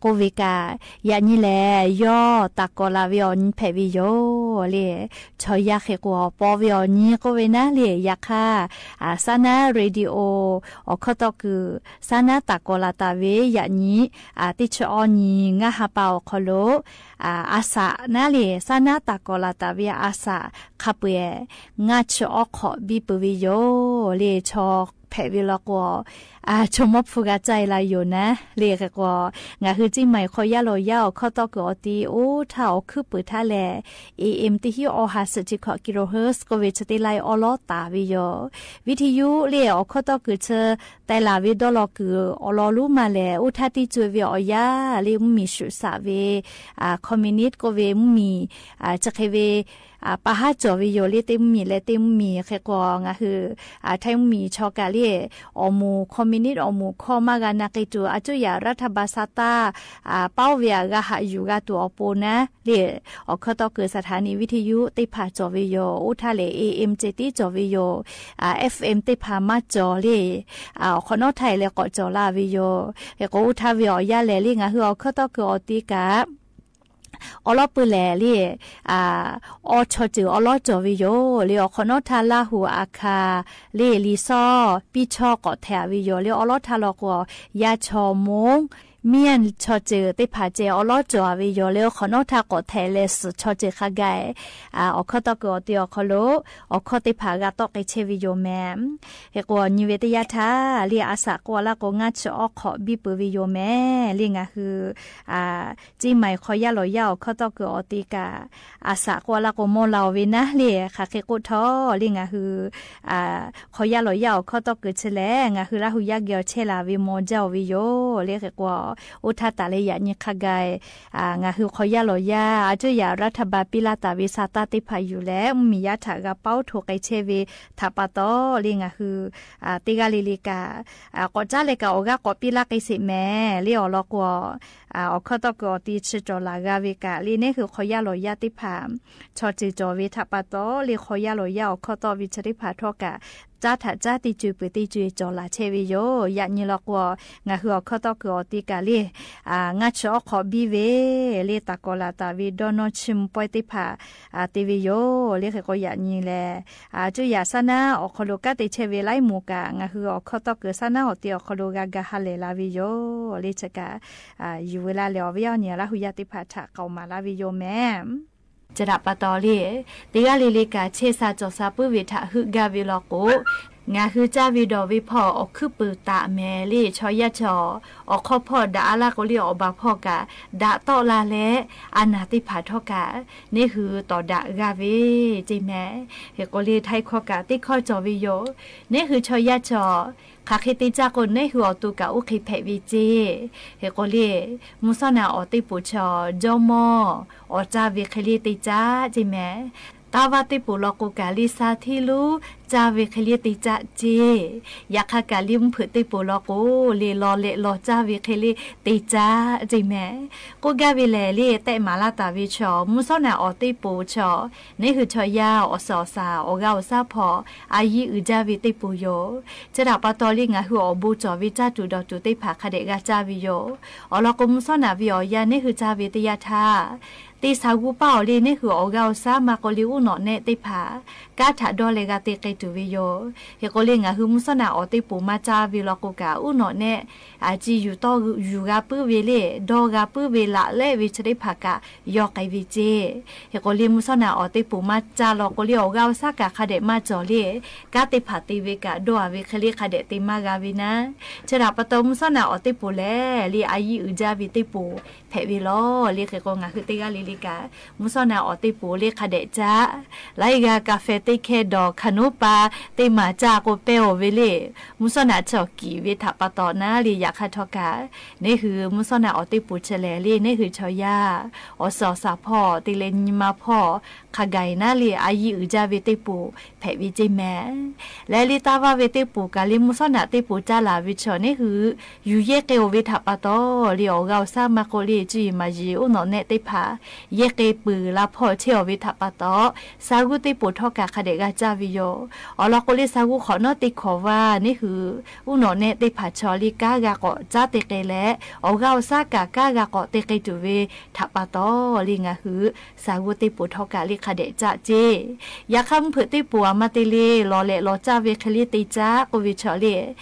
k'oˆ ve kaꞈ, yaꞈ nyi lehˬ yawˇ taˍ kawꞈ la ve awˬ nyi hpehꞈ ve yoˬ le. Chaw yaˇ hk'e k'o awˬ paw ve awˬ nyi k'oˆ ve naˉ le. Yaꞈ hk'aˇ, saˉ naˉ radio awˬ hkawˇ tawˆ kuiˬ saˉ naˉ taˍ kawꞈ la taˍ ve yaꞈ nyi teˇ chi awˇ nyi ngaˇ ha pa awˬ hk'aw lo a saꞈ naˉ le, saˉ naˉ taˍ kawꞈ la taˍ ve a saꞈ hk'a peu-eˬ ngaˇ chi awˇ hk'awꞈ biˇ peuˬ ve yoˬ le. Chaw hpehꞈ ve law k'o, chaw mawˇ hpu g'a caˇ e la yoˬ naˉ le. Hk'e k'o, ngaˬ hui เชียงใหม่ hk'aw yaˇ lawˬ yaˇ awˬ hkawˇ tawˆ kuiˬ awˬ ti oˇ htaˇ awˬ hkuiˉ peuˬ htaˇ lehˬ, AM teˇ hinˉ awˇ ha suhˍ chi hkawꞈ กิโลเฮิรตซ์ k'oˆ ve chi teˇ laiˉ awˉ lawˉ taˍ ve yoˬ. วิทยุ le awˬ hkawˇ tawˆ kuiˬ chi teh laˬ ve dawˇ law kuiˬ awˬ lawn lonˉ ma lehˬ, oˇ htaˇ teˇ co e ve awˬ yanˇ le mvuhˇmiˬ shuˍ shaꞈ ve communist k'oˆ ve mvuhˇmiˬ chi hk'e ve pa haˉ cawˬ ve yoˬ le. Teˇ mvuhˇmiˬ leh teˇ mvuhˇmiˬ hk'e k'o, ngaˬ hui Htaiˇ mvuhˇmiˬ chaw kaꞈ le, awˬ moˍ communist awˬ moˍ hkawˇ maˇ g'a na k'ai tuˬ, a cuˇ yaꞈ รัฐบาล saˍtanˍ paoˉ ve aꞈ g'a haꞈ yuˬ g'a tuˬ awˬ pon naˉ le, awˬ hkawˇ tawˇ kuiˬ สถานีวิทยุ teˇ hpaˍ cawˬ ve yoˬ. Oˇ htaˇ lehˬ AM ceh tiˉ cawˬ ve yoˬ. FM teˇ hpaˍ maˇ cawˬ le. Awˬ hk'awꞈ nawˉ htaˇ e leh k'awꞈ cawˬ la ve yoˬ. Hk'e k'o oˇ htaˇ ve awˬ yanˇ lehˬ le, ngaˬ hui awˬ hkawˇ tawˇ kuiˬ awˬ ti kaꞈ awˉ lawˉ pui lehˬ le, awˬ chaw ceuˬ awˉ lawˉ cawˬ ve yoˬ le. Awˬ hk'awꞈ nawˉ htaˇ Laˇ huˍ, Aˍ hkaˍ le, Liˍ sawˇ, Piˇ chawˇ k'awꞈ htehꞈ ve yoˬ le. Awˉ lawˉ htaˇ law k'o, yaˇ chaw Monˉ, Miˇ chaw ceuˬ teˇ hpaˍ ceh awˉ lawˉ cawˬ ve yoˬ le. Awˬ hk'awꞈ nawˉ htaˇ k'awꞈ htehꞈ leh suhˍ chaw ceuˬ hk'a gaˬ awˬ hkawˇ tawˇ kuiˬ awˬ ti awˬ hk'aw lo awˬ hkawˇ teˇ hpaˍ g'a tawˆ k'ai chehˇ ve yoˬ mehˍ. Hk'e k'o nyi ve teˇ yanˇ htaˇ le, a saꞈ k'oˆ a laˇ k'o ngaˇ chi awˉ hk'awꞈ biˇ peuˬ ve yoˬ mehˍ le. Ngaˬ hui Ceˇ maiˍ hk'aw yaˇ lawˬ yaˇ awˬ hkawˇ tawˇ kuiˬ awˬ ti kaꞈ, a saꞈ k'oˆ a laˇ k'o mawˇ la-oˬ ve naˉ le. Hk'aˬ hk'e k'oˆ htawˇ le, ngaˬ hui hk'aw yaˇ lawˬ yaˇ awˬ hkawˇ tawˇ kuiˬ chi lehˬ, ngaˬ hui Laˇ huˍ yaˇ geh awˬ chehˇ laˬ ve maw jaˇ-oˬ ve yoˬ le. Hk'e k'o, oˇ htaˇ taˍ leh yaꞈ nyi hk'a gaˬ ngaˬ hui hk'aw yaˇ lawˬ yaˇ a cuˇ yaꞈ รัฐบาล piˇ laˇ taˍ ve saˍtanˍ teˇ hpaˍ yuˬ leh mvuhˇmiˬ yaˇ htaꞈ g'a paoˉ hto k'ai chehˇ ve htaꞈ pa taw le, ngaˬ hui teˇ g'aˇ le le kaꞈ k'awꞈ caˉ leh kaꞈ awˬ g'aˇ k'awꞈ piˇ laˇ k'ai sheˍ mehˍ le. Awˬ lawn k'o, awˬ hkawˇ tawˇ kuiˬ awˬ ti chi cawˬ laˬ g'a ve kaꞈ le, neˉ hui hk'aw yaˇ lawˬ yaˇ teˇ hpaˍ chaw ceuˬ cawˬ ve htaꞈ pa taw le, hk'aw yaˇ lawˬ yaˇ awˬ hkawˇ tawˇ ve chi teˇ hpaˍ htawˇ kaꞈ caˉ htaꞈ caˉ teˇ co-e peuˬ teˇ co-e cawˬ laˬ chehˇ ve yoˬ. Yaꞈ nyi law k'o, ngaˬ hui awˬ hkawˇ tawˇ kuiˬ awˬ ti kaꞈ le, ngaˇ chi awˉ hk'awꞈ biˇ ve le, taˍ kawꞈ laˬ taˍ ve dawˇ nawˇ chiˇ mvuh pawehˇ teˇ hpaˍ te ve yoˬ le. Hk'e k'o yaꞈ nyi lehˬ, a cuˇ yaꞈ saˉ naˉ awˬ hk'aw lo kanˉ te chehˇ ve laiˉ moˍ kaꞈ ngaˬ hui awˬ hkawˇ tawˇ kuiˬ saˉ naˉ awˬ ti awˬ hk'aw lo g'a ga ha lehˬ la ve yoˬ le. Chi kaꞈ yuˬ ve la lehˬ awˬ viˉ awˬ nyi Laˇ huˍ yaˇ teˇ hpaˍ htaꞈ k'aoˍ maˍ laˇ ve yoˬ mehˍ. Chi htaꞈ pa taw le, teˇ g'aˇ le le kaꞈ chehˇ sha cawˬ sha puiˉ ve htaꞈ heuˆ gaˇ ve law k'o, ngaˬ hui caˇ ve dawˬ ve hpawˇ awˬ hkuiˉ puiˍ taˍ mehˍ le. Chaw yaˇ chaw awˬ hk'awˇ hpawˇ daꞈ a laˇ k'o le, awˬ baˬ hpawˇ kaꞈ daꞈ tawˆ la leh, a naˬ teˇ hpaˍ htawˇ kaꞈ neˉ hui tawˍ daꞈ g'a ve ceˇ mehˍ. Hk'e k'o le, htaiˇ hkawˇ kaꞈ teˇ hkawˇ cawˬ ve yoˬ. Neˉ hui chaw yaˇ chaw hk'aˬ hk'e te caˇ k'o, neˉ hui awˬ to kaꞈ oˇ hk'e hpehꞈ ve ceˇ. Hk'e k'o le, mvuhˇ shawˉ naꞈ awˬ teˇ poˍ chaw jawˇmawˇ awˬ caˇ ve hk'e le te caˇ ceˇ mehˍ. Taˇ vaˇ teˇ poˍ law k'o kaꞈ le, sha hteˇ lonˉ caˇ ve hk'e le te caˇ ceˇ. Yaꞈ hk'aˇ kaꞈ le, mvuhˇ hpeuꞈ teˇ poˍ law k'o le, lawˬ lehꞈ lawˬ caˇ ve hk'e le te caˇ ceˇ mehˍ. K'oˆ gaˇ ve lehˬ le, tehˆ maˍ laˇ taˍ ve chaw mvuhˇ shawˉ naꞈ awˬ teˇ poˍ chaw, neˉ hui chaw yaˇ awˬ suhˍ awˬ shaˍ awˬ g'aˇ awˬ shaˉ hpawˇ a yiˇ uiˍ jaˇ ve teˇ poˍ yoˬ. Chi htaꞈ pa taw le, ngaˬ hui awˬ bon cawˬ ve caˇ tuˬ dawˬ tuˬ teˇ hpaˍ hk'a dehꞈ g'a caˇ ve yoˬ. Awˬ lawn k'o, mvuhˇ shawˉ naꞈ ve awˬ yanˇ neˉ hui caˇ ve teˇ yanˇ htaˇ, teˇ sha g'uˇ paˇ awˬ le, neˉ hui awˬ g'aˇ awˬ shaˉ maˇ k'o le, uˉ nawꞈ nehˆ teˇ hpaˍ kanˉ htaꞈ dawˇ leh g'a te k'ai tuˬ ve yoˬ. Hk'e k'o le, ngaˬ hui mvuhˇ shawˉ naꞈ awˬ teˇ poˍ maˇ caˇ ve law k'o kaꞈ, uˉ nawꞈ nehˆ a ciˇ yuˬ tawˆ yuˬ g'a puiˉ ve le, dawˇ g'a puiˉ ve laꞈ lehˆ ve chi teˇ hpaˍ kaꞈ yawˇ k'ai ve ceˇ. Hk'e k'o le, mvuhˇ shawˉ naꞈ awˬ teˇ poˍ maˇ caˇ law k'o le, awˬ g'aˇ awˬ shaˉ kaꞈ hk'a dehꞈ maˇ cawˬ le. Kanˉ teˇ hpaˍ te ve kaꞈ dawˇ a ve hk'e le hk'a dehꞈ te maˇ g'a ve naˉ. Chi htaꞈ pa taw mvuhˇ shawˉ naꞈ awˬ teˇ poˍ lehˬ le, a yiˇ uiˍ jaˇ ve teˇ poˍ hpehꞈ ve lawˬ le. Hk'e k'o ngaˬ hui teˇ g'aˇ le le kaꞈ mvuhˇ shawˉ naꞈ awˬ teˇ poˍ le hk'a dehꞈ caˇ. Laiˉ g'aˇ กาแฟ teˇ hkehˇ dawˬ hkaˍ nuˉ pa teˇ maˬ caˇ k'o pehˇ-oˬ ve le. Mvuhˇ shawˉ naꞈ chaw kiˍ ve htaꞈ pa taw naˉ le, yaꞈ hk'aˇ htawˇ kaꞈ neˉ hui mvuhˇ shawˉ naꞈ awˬ teˇ poˍ chi lehˬ le, neˉ hui chaw yaˇ awˬ suhˍ awˬ shaˍ hpawˇ te leh nyi ma hpawˇ hk'a gaˬ naˉ le, a yiˇ uiˍ jaˇ ve teˇ poˍ hpehꞈ ve ceˇ mehˍ. Leh le, taˇ vaˇ ve teˇ poˍ kaꞈ le, mvuhˇ shawˉ naꞈ teˇ poˍ caˇ laˬ ve chaw neˉ hui yuˬ yehˇ k'ai-oˬ ve htaꞈ pa taw le, awˬ g'aˇ awˬ shaˉ maˇ k'o le, cuˇ yiˍ maˍ yiˍ uˉ nawꞈ nehˆ teˇ hpaˍ yehˇ k'ai peuˬ la hpawˇ chehˇ-oˬ ve htaꞈ pa taw, sha g'uˇ teˇ poˍ htawˇ kaꞈ hk'a dehꞈ g'a caˇ ve yoˬ. Awˬ lawn k'o le, sha g'uˇ hk'awꞈ nawˉ teˇ hkawꞈ vaˇ neˉ hui uˉ nawꞈ nehˆ teˇ hpaˍ chaw le kanˉ g'a k'awꞈ caˉ te k'ai leh, awˬ g'aˇ awˬ shaˉ kaꞈ kanˉ g'a k'awꞈ te k'ai tuˬ ve htaꞈ pa taw le, ngaˬ hui sha g'uˇ teˇ poˍ htawˇ kaꞈ le hk'a dehꞈ caˇ ceˇ. Yaꞈ hk'aˇ mvuhˇ hpeuꞈ teˇ poˍ a ma te le, lawˬ lehꞈ lawˬ caˇ ve hk'e le te caˇ k'oˆ ve chaw le,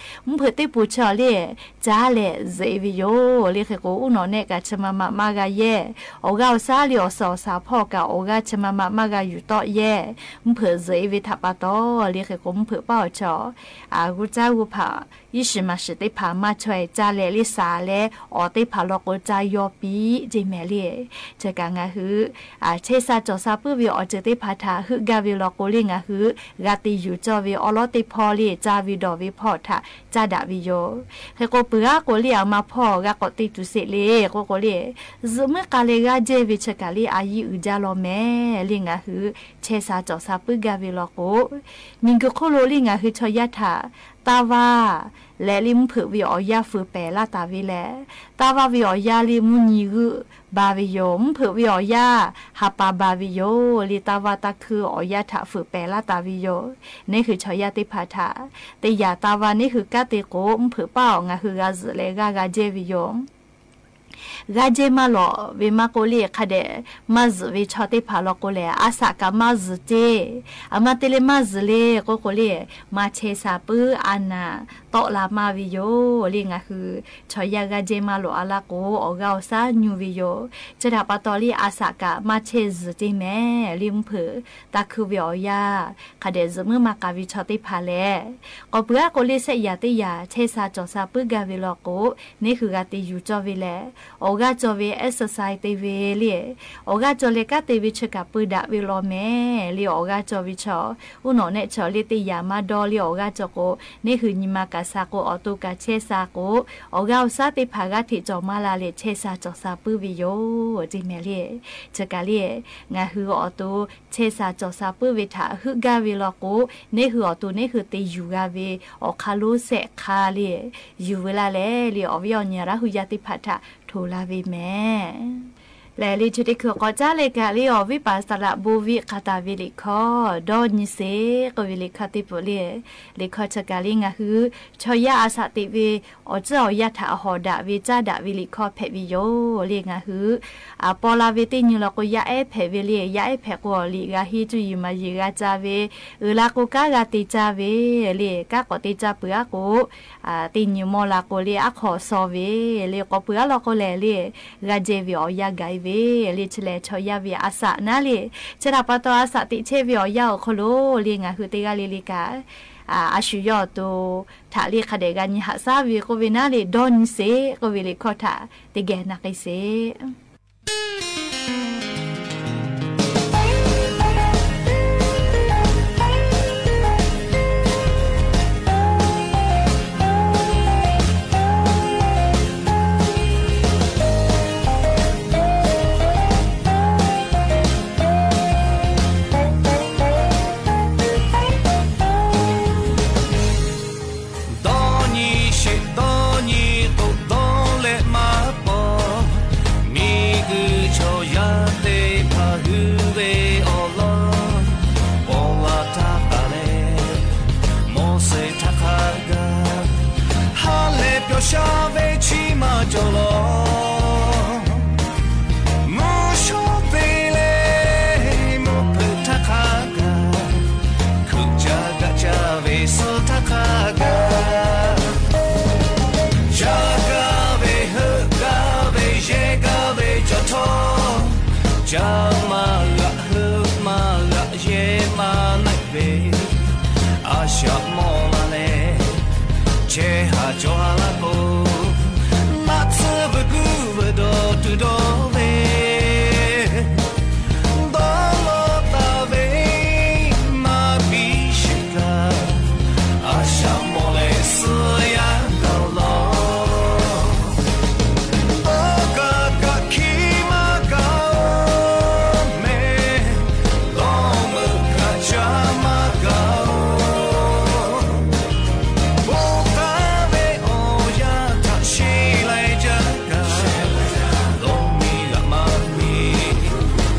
mvuhˇ hpeuꞈ teˇ poˍ chaw le caˇ leh zuhꞈ-e ve yoˬ le. Hk'e k'o, uˉ nawꞈ nehˆ kaꞈ chi ma ma maˇ g'a yehˇ. Awˬ g'aˇ awˬ shaˉ le awˬ suhˍ awˬ shaˍ hpawˇ kaꞈ awˬ g'aˇ chi ma ma maˇ g'a yuˬ tawˆ yehˇ. Mvuhˇ hpeuꞈ zuhꞈ-e ve htaꞈ pa taw le, hk'e k'o mvuhˇ hpeuꞈ paˇ awˬ chaw g'uˇ caˇ g'uˇ hpaꞈ iˉ shiˍ maˍ shiˍ teˇ hpaˍ maˇ chaweh caˇ leh le, shaˍ leh awˬ teˇ hpaˍ law k'o caˇ yawˇ piˇ ceˇ mehˍ le. Chi kaꞈ ngaˬ hui chehˇ sha cawˬ sha puiˉ ve awˬ ceuˬ teˇ hpaˍ htaꞈ heuˆ gaˇ ve law k'o le, ngaˬ hui g'a te yuˬ cawˇ ve awˉ lawˉ teˇ hpawˇ le, caˇ ve dawˬ ve hpawˇ htaꞈ caˇ daꞈ ve yoˬ. Hk'e k'o, peuˬ g'aˇ k'o le, a ma hpawˇ g'a k'awꞈ te tuˬ sheˍ le k'oˆ k'o le, Zuhꞈ muiˉ k'a leh g'aˇ jehˇ ve chi kaꞈ le a yiˇ uiˍ jaˇ law mehˍ le. Ngaˬ hui chehˇ sha cawˬ sha puiˉ gaˇ ve law k'o, miˬguiˬ hk'oˆ lo le ngaˬ hui chaw yaˇ htaꞈ taˇ vaˇ leh le mvuhˇ hpeuꞈ ve awˬ yanˇ fuiˍ pehˍ laˇ taˍ ve lehˬ, taˇ vaˇ ve awˬ yanˇ le mvuhˇ nyi g'euˆ ba ve yoˬ. Mvuhˇ hpeuꞈ ve awˬ yanˇ ha pa ba ve yoˬ le. Taˇ vaˇ taˇ hkuiˇ awˬ yanˇ htaꞈ fuiˍ pehˍ laˇ taˍ ve yoˬ. Neˇ hui chaw yaˇ teˇ hpaˍ htaꞈ teˇ yanˇ taˇ vaˇ neˇ hui kanˉ te k'o, mvuhˇ hpeuꞈ paˇ awˬ ngaˬ hui g'a zuhꞈ leh g'aˇ g'a jehˇ ve yoˬ. G'aˇ jehˇ maˇ lawꞈ ve maˇ k'oˆ le, hk'a dehꞈ maˇ zuhꞈ ve chaw teˇ hpaˍ law k'o lehˬ, a shaꞈ kaꞈ maˇ zuhˬ ceˇ. A ma te leh maˇ zuhˬ le k'oˆ k'o le, maˇ chehˇ sha puiˉ a naˍ tawˆ la maˇ ve yoˬ le. Ngaˬ hui chaw yaˇ g'aˇ jehˇ maˇ lawꞈ a laˇ k'o, awˬ g'aˇ awˬ shaˉ nyu ve yoˬ. Chi htaꞈ pa taw le a shaꞈ kaꞈ maˇ chehˇ zuhˬ ceˇ mehˍ le. Mvuhˇ hpeuꞈ taˇ hkuiˇ ve awˬ yanˇ hk'a dehꞈ zuhꞈ muiˉ maˇ k'a ve chaw teˇ hpaˍ lehˬ, k'awꞈ peuˬ aˉ k'o le shehˆ yaꞈ teˇ yaꞈ chehˇ sha cawˬ sha puiˉ gaˇ ve law k'o, neˇ hui g'a te yuˬ cawˇ ve lehˬ, awˬ g'aˇ cawˬ ve exercise te ve le, awˬ g'aˇ cawˬ leh kanˉ te ve chi kaꞈ peu daꞈ ve law mehˍ le. Awˬ g'aˇ cawˬ ve chaw uˉ nawꞈ nehˆ chaw le teˇ yaꞈ maˇ dawˇ le. Awˬ g'aˇ cawˬ k'o, neˇ hui nyi ma kaꞈ sha k'o, awˬ to kaꞈ chehˇ sha k'o, awˬ g'aˇ awˬ shaˉ teˇ hpaˍ g'aˇ hteꞈ cawˬ maˇ la leh chehˇ sha cawˬ sha puiˉ ve yoˬ ceˇ mehˍ le. Chi kaꞈ le, ngaˬ hui awˬ to chehˇ sha cawˬ sha puiˉ ve htaꞈ heuˆ gaˇ ve law k'o, neˇ hui awˬ to neˇ hui te yuˬ g'a ve awˬ hk'aˇ lonˉ shehˆ hk'aˇ le, yuˬ veu laˇ leh le awˬ viˉ awˬ nyi Laˇ hu yaˇ teˇ hpaˍ htaꞈ hto laˇ ve mehˍ. Lehˬ le chi teˇ hkui k'awꞈ caˉ leh kaꞈ le awˬ viˉ paˍ saˍ laꞈ bon viˆ hk'a taˍ ve liꞈ hkawˇ dawˇ nyi sheˍ k'oˆ ve liꞈ hkawˇ teˇ peuˬ le. Liꞈ hkawˇ chi kaꞈ le ngaˬ hui chaw yaˇ a shaꞈ teꞈ ve awˬ ciˉ awˬ yanˇ htaꞈ hawˍ daꞈ ve caˉ daꞈ ve liꞈ hkawˇ hpehꞈ ve yoˬ le. Ngaˬ hui a paw la ve teˇ nyi law k'o yaˇ ehˉ hpehꞈ ve le. Yaˇ ehˉ hpehꞈ k'o awˬ liꞈ g'a henˇ cuˇ yiˍ maˍ yiˍ g'a ca ve, uiˍ la k'o kanˉ g'a te caˇ ve le. Kanˉ k'awꞈ te caˇ peuˬ aˉ k'o, teˇ nyi mawˇ la k'o le aˉ hk'aw shaw ve le. K'awꞈ peuˬ aˉ law k'o lehˬ le g'a jehˇ ve awˬ yanˇ gaˬ e ve le. Chi lehˬ chaw yaˇ ve a shaꞈ naˉ le. Chi htaꞈ pa taw a shaꞈ teꞈ chehˇ ve awˬ yanˇ awˬ hk'aw lo le ngaˬ hui teˇ g'aˇ le le kaꞈ a shu yawˇ awˬ to htaꞈ le hk'a dehꞈ g'a nyi haꞈ shaˉ ve k'oˆ ve naˉ le dawˇ nyi sheˍ k'oˆ ve liꞈ hkawˇ htaꞈ teˇ geh na k'ai sheˍ. Dawˇ nyi sheˍ dawˇ nyi k'o dawˇ leh maˇ paw, miˬguiˬ chaw yaˇ teˇ hpaˍ hui ve awˬ lawn paw la htaˇ k'aˬ leh, mawˬ shehˍ htaˇ hk'a gaˬ ha lehˬ pyawˬ sha ve chi maˇ cawˬ law. Mvuhˇ shawˉ te leh mvuhˇ hpeuꞈ htaˇ hk'a gaˬ, hkui ca gaꞈ ca ve suh htaˇ hk'a gaˬ, ca gaˇ ve heuˆ gaˇ ve yehˇ gaˇ ve cawˬ htawˇ, ca maˇ g'aꞈ heuˆ maˇ g'aꞈ yehˇ maˇ neˆ ve, a shaꞈ mawˬ la leh chehˇ haˍ cawˬ haˍ laˇ k'o, naˆ tsuhˇ veuꞈ kuˆ veuꞈ dawˬ tuˬ dawˬ ve, dawˇ lawˇ taˍ ve maˇ biˇ sheˍ kaꞈ, a shaꞈ mawˬ leh suh yaˇ gaˬ law. Dawˇ kaꞈ kaꞈ hkiˇ maˇ gaˬ oˬ mehˍ, dawˇ meuꞈ kaꞈ caˇ maˇ gaˬ oˬ. Bon htaˇ ve awˬ yanˇ htaꞈ shiˍ leh jaˇ kaꞈ, dawˇ miˬ g'aꞈ maˇ miˬ,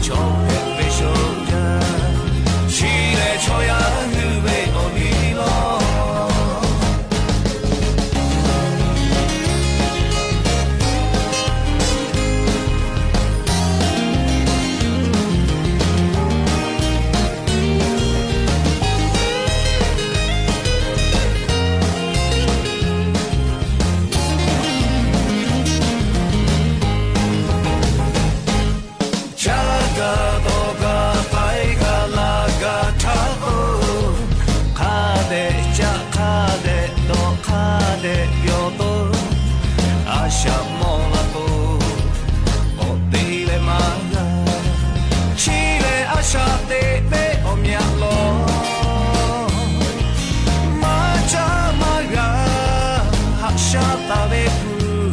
chaw hpehꞈ ve shoˍ jaˇ, chi lehˬ chaw yaˇ hui ve awˬ liˇ law. Caˇ gaˇ dawˇ gaˇ k'ai gaˇ laˇ gaˇ htaˇ k'o, hk'a dehꞈ caˆ hk'a dehꞈ dawˬ hk'a dehꞈ pyawˬ to, a shaꞈ mawˬ la k'o, k'awꞈ te leh maˇ g'a. Chi lehˬ a shaꞈ teꞈ ve awˬ myaꞈ lawˬ, maˇ caˇ maˇ g'a haꞈ shaˉ taˍ ve kuˬ,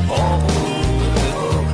k'awꞈ uˉ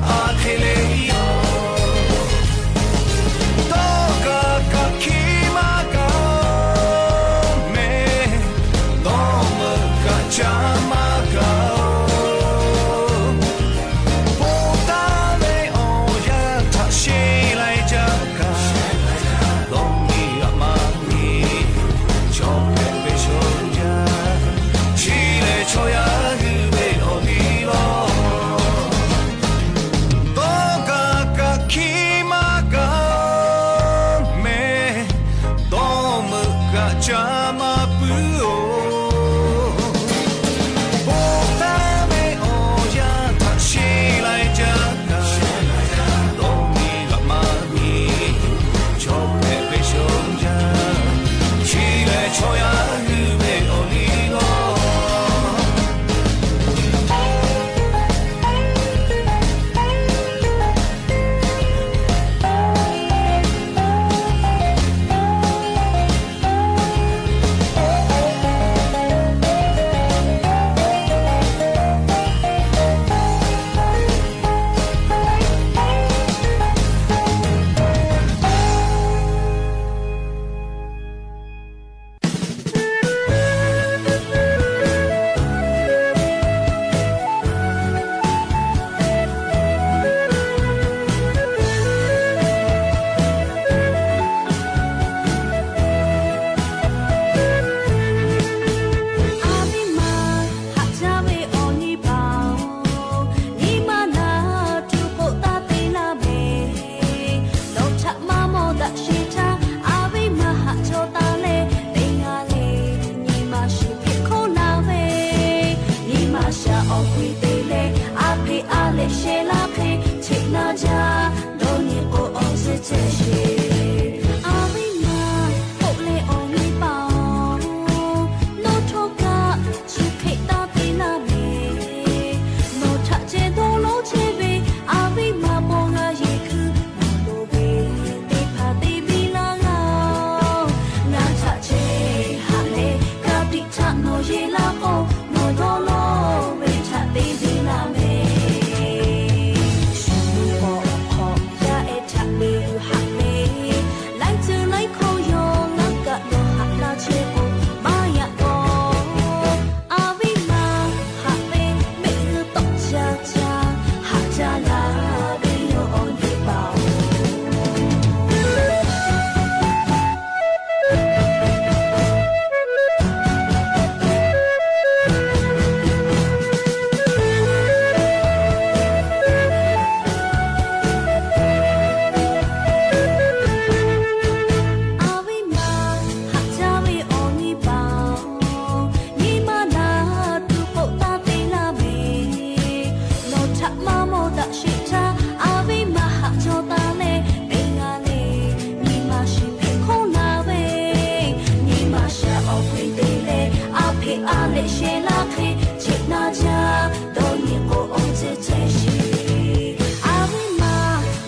A leh sheh laˇ hk'e cheꞈ na jaˇ, dawˇ nyi k'o awˬ ceuˬ chehˇ sheˍ. A viˉ ma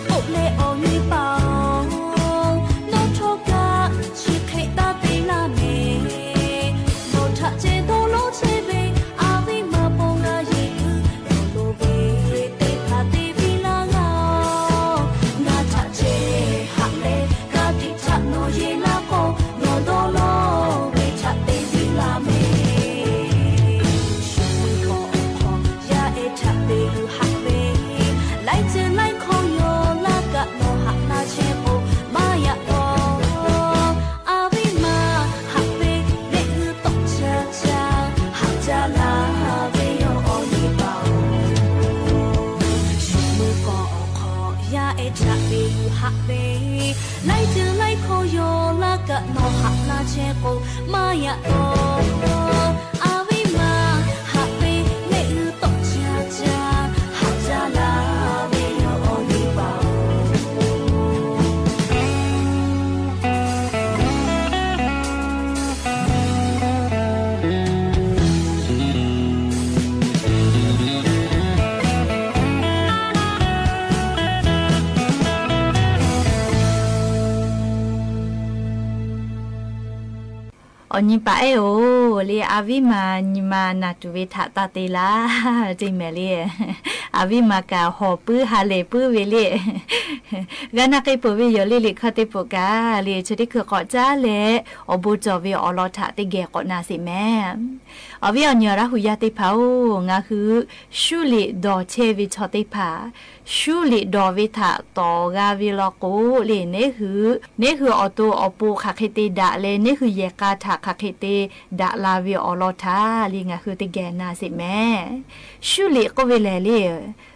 k'oˆ leh awˬ nyi paˍ-oˬ, nawˬ htawˇ kaꞈ chi hk'e taˇ te laˇ mehˍ. Nawˬ htaꞈ ceh dawˇ lawˉ chehˇ ve a viˉ ma bon g'a yeˬ kuiˬ, nawˬ lo ve teˇ hpaˍ te piˇ laˇ g'a-oˬ. Ngaˬ htaꞈ ceh haꞈ leh, ka tiꞈ htaꞈ nawˬ yeˬ laˇ k'o, nawˬ dawˇ lawˉ ve htaꞈ te piˇ laˇ mehˍ. Shu mui k'awꞈ hk'awꞈ yaˇ ehˉ htaꞈ te yuˬ haꞈ ve, laiˉ ceuˬ laiˉ hkawˇ yaw laˇ kaꞈ nawˬ haꞈ na chehˇ k'o, maˇ yaꞈ taw. A viˉ ma haꞈ ve mehˆ g'uiˇ tawˆ caˇ caˇ haꞈ jaˇ laˇ ve yoˬ, awˬ nyi paˍ-oˬ. Shu mui k'awꞈ hk'awꞈ yaˇ ehˉ htaꞈ te yuˬ haꞈ ve, laiˉ ceuˬ laiˉ hkawˇ yaw laˇ kaꞈ nawˬ haꞈ na chehˇ k'o, maˇ yaꞈ taw. A viˉ ma haꞈ ve mehˆ g'uiˇ tawˆ caˇ caˇ haꞈ jaˇ laˇ ve yoˬ, awˬ nyi paˍ-oˬ. Awˬ nyi paˍ ehˉ-oˬ, le a viˉ ma nyi ma naˬ tuˬ ve htaꞈ taˇ te laˇ te mehˍ le. A viˉ ma kaꞈ hawˬ puiˉ ha lehˬ puiˉ ve le. G'a na k'ai peuˬ ve yoˬ le. Liꞈ hkawˇ teˇ peuˬ kaꞈ le, chi teˇ hkui k'awꞈ caˉ leh awˬ bon cawˬ ve awˬ lawn htaꞈ teˇ geh k'awꞈ na sheˍ mehˍ. Awˬ viˉ awˬ nyi awˬ Laˇ hu yaˇ teˇ hpaˍ-oˬ, ngaˬ hui shuˉ liꞈ dawˬ chehˇ ve chaw teˇ hpaˍ, shuˉ liꞈ dawˬ ve htaꞈ tawˍ g'a ve law k'o le, neˇ hui, neˇ hui awˬ to awˬ pon hk'aˬ hk'e te daꞈ leh, neˇ hui yehˬ k'a htaꞈ hk'aˬ hk'e te daꞈ la ve awˬ lawn htaꞈ le ngaˬ hui teˇ geh na sheˍ mehˍ. Shuˉ liꞈ k'oˆ ve lehˬ le,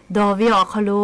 dawˬ ve awˬ hk'aw lo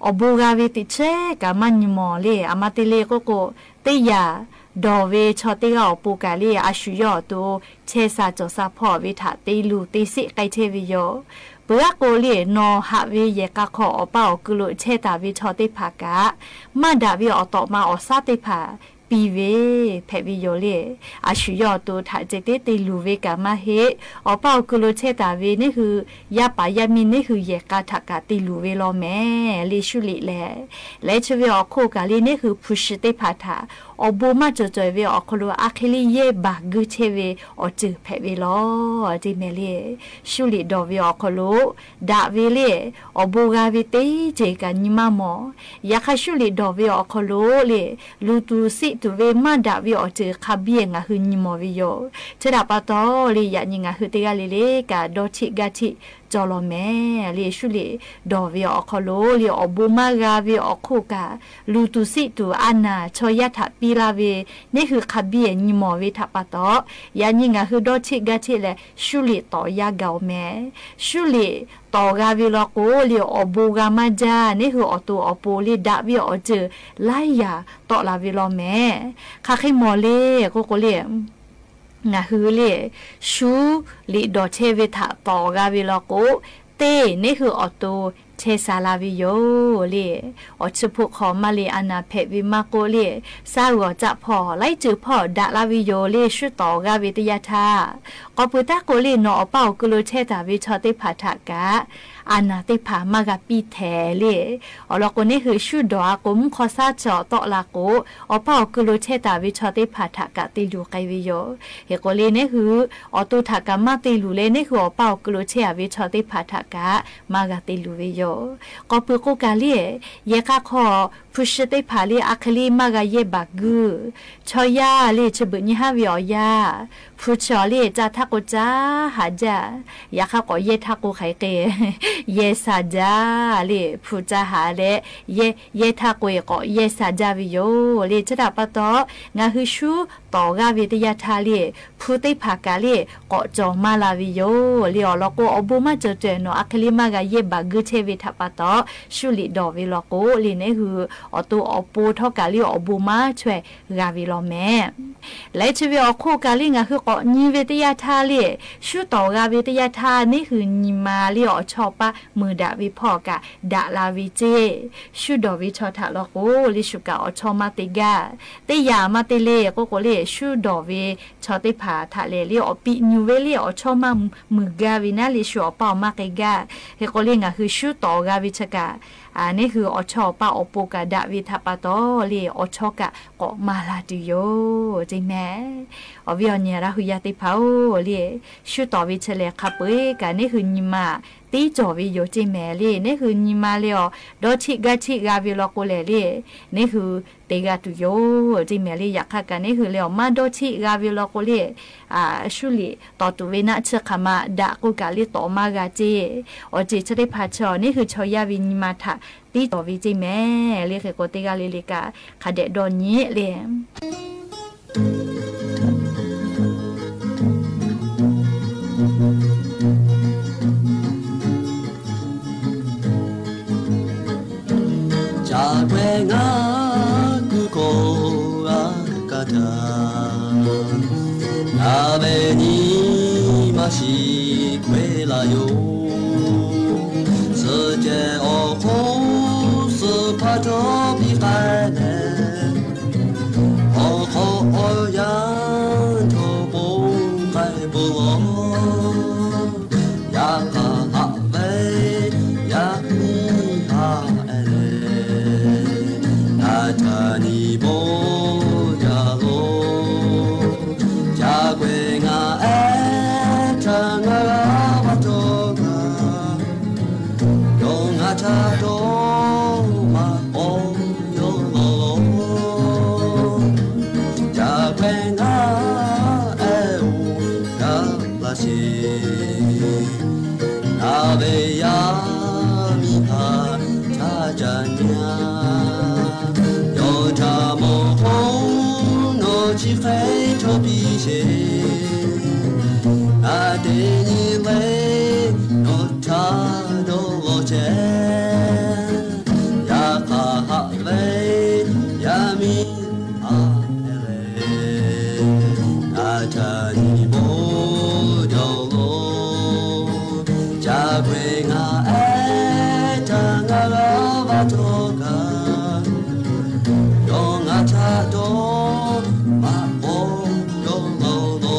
awˬ bon g'a ve teꞈ chehˇ kaꞈ maˇ nyi mawˬ le. Aˬ ma te le k'oˆ k'o, teˇ yanˇ dawˬ ve chaw teˇ g'aˇ awˬ pon kaꞈ le, a shu yawˇ awˬ to chehˇ sha cawˬ sha hpawˇ ve htaꞈ te luˬ te sheˆ k'ai chehˇ ve yoˬ. Peuˬ aˉ k'o le, nawˬ haꞈ ve yehˬ k'a hk'aw awˬ paˇ awˬ ku lo chehˇ taˍ ve chaw teˇ hpaˍ kaꞈ, maˇ daꞈ ve awˬ tawꞈ ma awˬ shaˉ teˇ hpaˍ piˇ ve hpehꞈ ve yoˬ le. A shu yawˇ awˬ to htaꞈ ceh tiˉ te luˬ ve kaꞈ maˇ heˆ. Awˬ paˇ awˬ ku lo chehˇ taˍ ve neˇ hui yaˇ paˍ yaˇ miˇ neˇ hui yehˬ k'a htaꞈ kaꞈ te luˬ ve law mehˍ le. Shuˉ liꞈ lehˬ, leh chi ve awˬ hk'oˆ kaꞈ le, neˇ hui hpu shi teˇ hpaˍ htaꞈ awˬ bon maˇ cawˬ cawˬ ve awˬ hk'aw lo a hk'e le yehˇ baˬ guiˇ chehˇ ve awˬ ceuˬ hpehꞈ ve law te mehˍ le. Shuˉ liꞈ dawˬ ve awˬ hk'aw lo daꞈ ve le, awˬ bon g'a ve teˇ ceuˬ kaꞈ nyi maˇ mawˬ. Yaꞈ hk'aˇ shuˉ liꞈ dawˬ ve awˬ hk'aw lo le, luˬ tuˬ seˆ tuˬ ve maˇ daꞈ ve awˬ ceuˬ hk'a biˇ ngaˬ hui nyi mawˬ ve yoˬ. Chi htaꞈ pa taw le, yaꞈ nyi ngaˬ hui teˇ g'aˇ le le kaꞈ dawˇ cheˆ gaˇ cheˆ cawˬ law mehˍ le. Shuˉ liꞈ dawˬ ve awˬ hk'aw lo le, awˬ bon maˇ g'a ve awˬ hk'oˆ kaꞈ, luˬ tuˬ seˆ tuˬ a naˍ chaw yaˇ htaꞈ piˇ laˇ ve neˇ hui hk'a biˇ nyi mawˬ ve htaꞈ pa taw, yaꞈ nyi ngaˬ hui dawˇ cheˆ gaˇ cheˆ leh shuˉ liꞈ tawˍ yaˇ gaˬ-oˬ mehˍ. Shuˉ liꞈ tawˍ g'a ve law k'o le, awˬ bon g'a maˇ jaˇ. Neˇ hui awˬ to awˬ pon le daꞈ ve awˬ ceuˬ laiˉ yaꞈ tawˆ la ve law mehˍ. Hk'aˬ hk'e mawˬ le k'oˆ k'o le, ngaˬ hui le shuˉ liꞈ dawˬ chehˇ ve htaꞈ tawˍ g'a ve law k'o, teˇ neˇ hui awˬ to chehˇ sha la ve yoˬ le. Awˬ chi hpoˆ hk'aw maˇ le a naˍ hpehꞈ ve maˇ k'oˆ le, shaˉ g'awˬ caˆ hpawˇ laiˉ ceuˬ hpawˇ daꞈ la ve yoˬ le. Shuˉ tawˍ g'a ve teˇ yanˇ htaˇ, k'awꞈ peuˬ taˉ k'o le, nawˬ awˬ paˇ awˬ ku lo chehˇ taˍ ve chaw teˇ hpaˍ htaꞈ kaꞈ a naˍ teˇ hpaˍ maˇ g'a piˇ htehˍ le. Awˬ lawn k'o, neˇ hui shuˉ dawˬ a k'o, mvuhˇ hk'aw shaˉ chaw tawˆ la k'o, awˬ paˇ awˬ ku lo chehˇ taˍ ve chaw teˇ hpaˍ htaꞈ kaꞈ te luˬ k'ai ve yoˬ. Hk'e k'o le, neˇ hui awˬ to htaꞈ kaꞈ maˇ te luˬ leh, neˇ hui awˬ paˇ awˬ ku lo chehˇ a ve chaw teˇ hpaˍ htaꞈ kaꞈ maˇ g'a te luˬ ve yoˬ. K'awꞈ peuˬ k'o kaꞈ le, yehˬ k'a hk'aw hpu shi teˇ hpaˍ le a hk'e le maˇ g'a yehˇ baˬ guiˇ. Chaw yaˇ le chi beuꞈ nyi haˉ ve awˬ yanˇ, hpu chi awˬ le caˇ htaˇ k'o caˇ haꞈ jaˇ. Yaꞈ hk'aˇ k'awꞈ yehˇ htaˇ k'o hk'aˬ hk'e yehˇ sha jaˇ le. Hpu caˇ haꞈ leh yehˇ, yehˇ htaˇ k'o e k'awꞈ yehˇ sha jaˇ ve yoˬ le. Chi htaꞈ pa taw, ngaˬ hui shuˉ tawˍ g'aˇ ve teˇ yanˇ htaˇ le, hpu teˇ hpaˍ kaꞈ le k'awꞈ cawˬ maˇ la ve yoˬ le. Awˬ lawn k'o, awˬ bon maˇ cawˬ cawehˬ nawˬ a hk'e le maˇ g'a yehˇ baˬ guiˇ chehˇ ve htaꞈ pa taw, shuˉ liꞈ dawˬ ve law k'o le, neˇ hui awˬ to awˬ pon htawˇ kaꞈ le awˬ bon maˇ chaweh g'a ve law mehˍ. Leh chi ve awˬ hk'oˆ kaꞈ le ngaˬ hui k'awꞈ nyi ve teˇ yanˇ htaˇ le, shuˉ tawˍ g'a ve teˇ yanˇ htaˇ neˇ hui nyi ma le awˬ chawˇ paˇ mui daꞈ ve hpawˇ kaꞈ daꞈ la ve ceˇ. Shuˉ dawˬ ve chaw htaꞈ law k'o le shu kaꞈ awˬ chawˇ maˇ te gaˇ. Teˇ yanˇ maˇ te le k'oˆ k'o le shuˉ dawˬ ve chaw teˇ hpaˍ htaꞈ lehˬ le awˬ piˇ nyu ve le awˬ chawˇ maˇ mui gaˇ ve naˉ le shu awˬ paˇ awˬ maˇ k'ai gaˇ. Hk'e k'o le ngaˬ hui shuˉ tawˍ g'a ve chi kaꞈ neˇ hui awˬ chawˇ awˬ paˇ awˬ pon kaꞈ daꞈ ve htaꞈ pa taw le awˬ chawˇ kaꞈ k'awꞈ maˍ la tuˬ yoˬ ceˇ mehˍ. Awˬ viˉ awˬ nyi Laˇ hu yaˇ teˇ hpaˍ-oˬ le, shuˉ tawˍ ve chi lehˬ hk'a peu-eˬ kaꞈ neˇ hui nyi ma tiˉ cawˬ ve yoˬ ceˇ mehˍ le. Neˇ hui nyi ma le awˬ dawˇ cheˆ gaˇ cheˆ g'a ve law k'o lehˬ le, neˇ hui te g'a tuˬ yoˬ ceˇ mehˍ le. Yaꞈ hk'aˇ kaꞈ neˇ hui lehˬ awˬ maˇ dawˇ cheˆ g'a ve law k'o le, shu liꞈ tawˍ tuˬ ve naˆ chi hk'aˬ ma daꞈ k'oˆ kaꞈ le tawˍ maˇ g'a ceˇ. Awˬ ceuˬ chi teˇ hpaˍ chi neˇ hui chaw yaˇ ve nyi ma htaꞈ tiˉ cawˬ ve ceˇ mehˍ le. Hk'e k'o teˇ g'aˇ le le kaꞈ hk'a dehꞈ dawˇ nyi le. Ca k'ai ngaˬ kuˬ hkawˇ g'a kaˇ htaˇ, ngaˬ ve nyi ma shiˍ k'ai la yoˬ. Suhˆ ceh awˬ hk'oˆ suhˆ hpaˇ htawˇ piˇ k'ai leh, awˬ hk'awꞈ awˬ yanˇ htawˇ k'oˆ k'ai peuˬ law. Yaꞈ hk'aˇ haꞈ ve yaˇ miˇ haꞈ e leh, ngaˬ htaꞈ nyi bawˇ jaˇ lo. Ca k'ai ngaˬ ehˉ htaꞈ ngaˬ g'a va htawˇ kaꞈ, yawˇ ngaˬ htaꞈ dawˇ maꞈ k'awꞈ yawˇ law. Ca k'ai ngaˬ ehˉ-oˬ, gaˬ la sheˍ. Ngaˬ ve yaˇ miˇ htaꞈ ca ca nyi-a. Yawˇ htaꞈ mawˬ hk'oˆ nawˬ chi hk'e chaw piˇ sheˍ. Ngaˬ teˇ nyi le nawˬ htaꞈ dawˇ law chehˇ. Yaꞈ hk'aˇ haꞈ ve yaˇ miˇ haꞈ e leh, ngaˬ htaꞈ nyi bawˇ jaˇ lo. Ca k'ai ngaˬ ehˉ htaꞈ ngaˬ g'a va htawˇ kaꞈ, yawˇ ngaˬ htaꞈ dawˇ maꞈ k'awꞈ yawˇ law lo.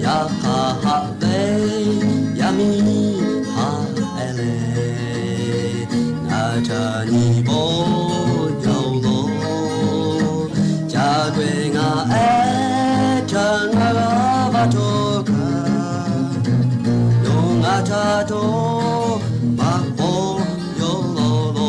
Yaꞈ hk'aˇ haꞈ ve yaˇ miˇ haꞈ e leh, ngaˬ htaꞈ nyi bawˇ jaˇ lo. Ca k'ai ngaˬ ehˉ htaꞈ ngaˬ g'a va htawˇ kaꞈ, yawˇ ngaˬ htaꞈ dawˇ maꞈ k'awꞈ yawˇ law lo.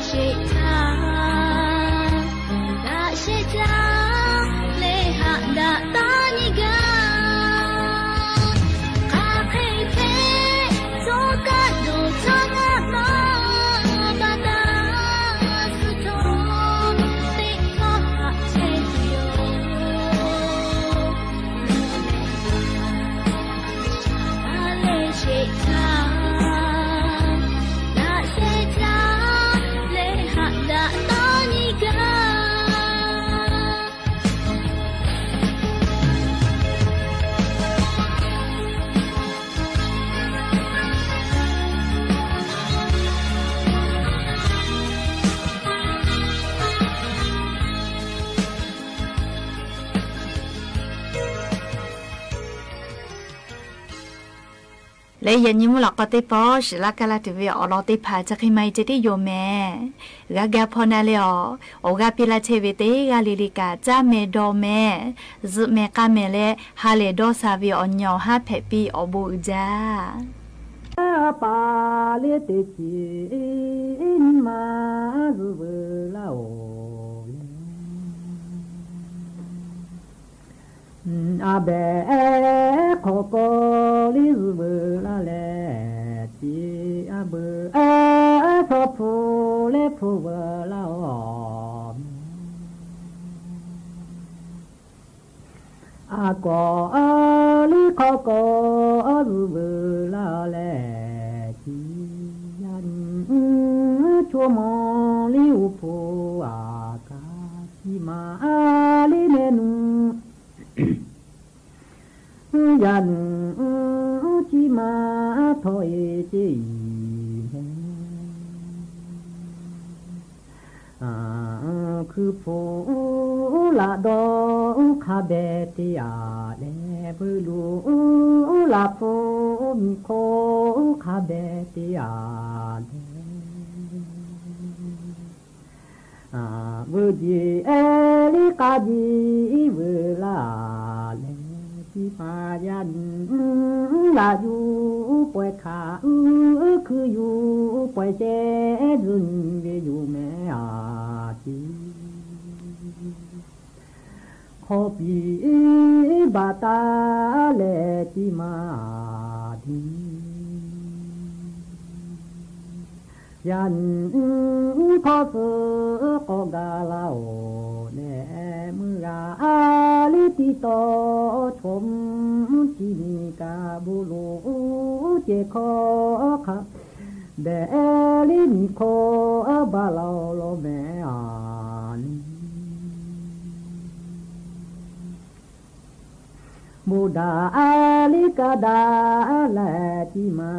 sheˍ htaˇ, daꞈ sheˍ jaˇ leh haꞈ daꞈ taˇ nyi gaˇ. Hk'aˬ hk'e hpehꞈ, tcuh kaˆ dawˬ tcuh ngaˆ maˇ ba taˇ suh htawˇ, teˇ hkawˇ haꞈ chehˇ ve yoˬ. Daꞈ sheˍ jaˇ, daꞈ sheˍ jaˇ leh haꞈ daꞈ taˇ nyi gaˇ. Leh yaꞈ nyi mvuhˇ lawꞈ k'aw teˇ pawˆ shiˍ laˇ kaˇ laˇ tuˬ ve awˬ lawn teˇ hpaˍ chi hk'e maˇ heˆ ceh tiˉ yoˬ mehˍ. G'a ga hpaw na leh awˬ, awˬ g'aˇ piˇ laˇ chehˇ ve teˇ g'aˇ le le kaꞈ caˇ mehˍ dawˬ mehˍ, zuhꞈ mehˍ k'a mehˍ leh ha lehˬ dawˇ sha ve awˬ nyi awˬ haˉ hpehꞈ piˇ awˬ bon uiˍ jaˇ. Paˍ lehˬ teˇ ceuˬ nyi ma zuhꞈ veuꞈ laˇ-oˬ le. A behˬ hk'awꞈ k'aw liˇ zuhꞈ veuꞈ laˇ leh, tiꞈ a beuꞈ shaw hpu leh hpu veuꞈ laˇ-oˬ. A kawꞈ liˇ hk'awꞈ k'aw zuhꞈ veuꞈ laˇ leh, tiꞈ yaˇ nyi chaw maw liˇ uˉ hpu a kaꞈ, tiꞈ ma liˇ mehˍ nuˬ yaˇ nuˬ, tiꞈ ma htawˇ e ceˇ iˍ mehˍ. Hkui hpu laꞈ dawˇ hk'a behꞈ teˇ aꞈ leh, veuꞈ luˬ laꞈ hpu miˬ hk'oˆ hk'a behꞈ teˇ aꞈ leh, veuꞈ jeˬ liˇ k'a jiˇ veuꞈ laˇ leh, tiꞈ ma yaˇ nyi laꞈ yuˬ pawehˇ hkaꞈ uˉ hkui yuˬ pawehˇ shehˍ zuhꞈ nyi ve yoˬ mehˍ a tiꞈ. Hk'awꞈ piˍ baˬ taˍ leh tiꞈ ma tiꞈ. Yaꞈ nyi hk'awꞈ suhˍ k'awꞈ gaˬ laˇ-oˬ leh, meuˇ g'a liˇ tiˇ tawˇ chaw mvuhˇ chi miˬ kaꞈ bon loˍ cehˬ hkawˇ hk'a behꞈ liˇ miˬ hk'oˆ baˬ laˇ-oˬ law mehˍ a ni. Bon daꞈ liˇ kaꞈ daꞈ leh tiꞈ ma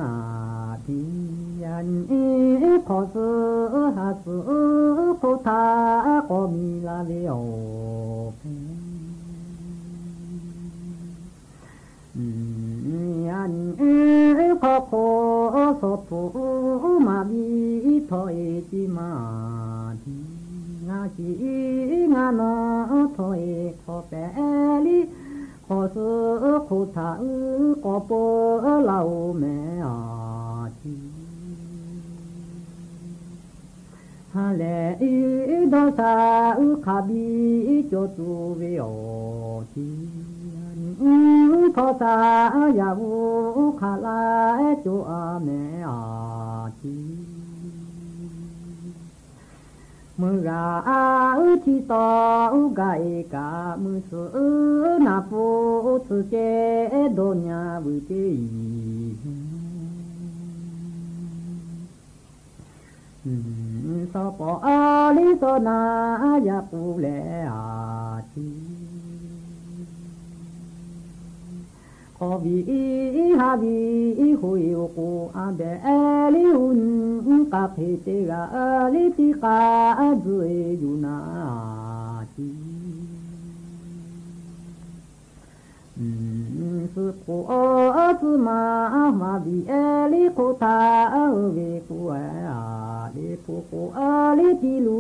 tiꞈ. Yaꞈ nyi hk'awꞈ suhˍ ha suhˍ hk'oˆ htaꞈ k'awꞈ miˬ la ve awˬ hk'e, yaꞈ nyi hk'awꞈ hk'oˆ shaw hpu maˍ biˇ htawˇ e tiꞈ ma tiꞈ. Ngaˬ shiˍ ngaˬ nawˬ htawˇ e hk'awꞈ pehˍ liˇ hk'awꞈ suhˍ hk'oˆ htaꞈ uˉ k'awꞈ peuˬ laˇ-oˬ mehˍ a tiꞈ. Ha lehˬ iˉ dawˇ sha uˉ hk'a biˇ cawˬ tuˬ ve awˬ tiꞈ. Yaꞈ nyi hk'awꞈ sha yaꞈ g'uˇ hk'aˬ laˇ cawˬ a mehˍ a tiꞈ. Meuˇ g'a uˉ chi taw uˉ gaˬ e kaꞈ, meuˇ suhˍ naˍ pfuhˇ tcuh ceh dawˇ nyi vuiˬ ceˇ iˍ. Saw pawˍ a liˇ saw na yaꞈ k'oˆ leh a tiꞈ. K'awꞈ viˉ iˉ ha viˉ iˉ hoꞈ e oˬ k'o, a behˬ liˇ uˉ nyi k'a hk'e teˇ g'aˇ liˇ tiˇ k'a zuhꞈ e yuˬ na tiꞈ. Suhˆ k'oˍ suhˆ ma maˍ viˬ e liˇ hk'oˆ htaꞈ ve k'oˆ a, liˇ hpu k'oˍ liˇ tiˇ lu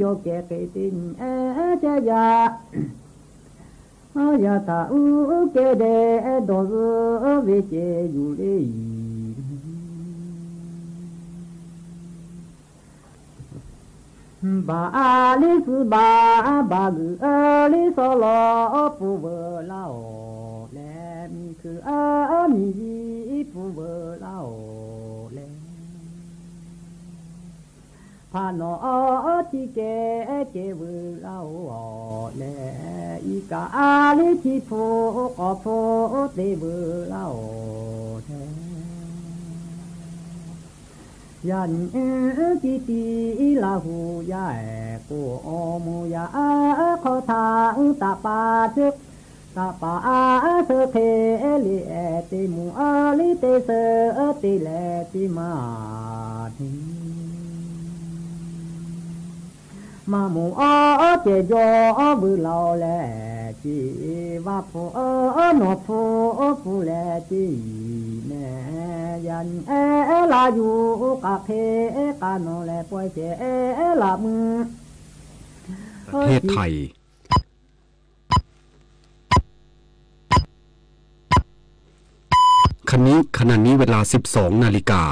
yawˇ kehˬ hk'e te nyi e chehˇ yaˇ. Yaˇ htaꞈ uˉ kehˬ dehꞈ dawˬ zuhˆ ve ceh yuˬ le iˍ. Baˬ a liˇ suh baˬ a baˬ g'uiˬ a liˇ sawˉ law pun veu laˇ-oˬ leh, miˬ hkui a miˬ yiˇ pun veu laˇ-oˬ leh, hpaˍ nawˬ a ciˇ kehˉ ceh veu laˇ-oˬ leh, iˉ kaꞈ a liˇ chi hpu k'awꞈ hpu te veu laˇ-oˬ leh, yaꞈ nyi ciˇ tiˉ Laˇhuˍ yaˇ ehˍ k'o, awˬ moˍ yaˇ a hk'aw htaꞈ taˍ paˍ ceuˬ, taˍ paˍ a suh hk'e le ehˍ te moˍ a liˇ te suh te leh te maˇ te. Maˇ moˍ awˬ cehˬ jaw veu laˇ-oˬ leh, ceˇ vaˇ hpu nawˬ hpu pun leh ceˇ nehˬ, yaꞈ nyi ehˉ laˇ yuˬ k'aꞈ hk'e k'a nawˬ leh pawehˇ ceh ehˉ laˇ meuˇ ประเทศไทย ขณะนี้ ขณะนี้ เวลา สิบสอง นาฬิกา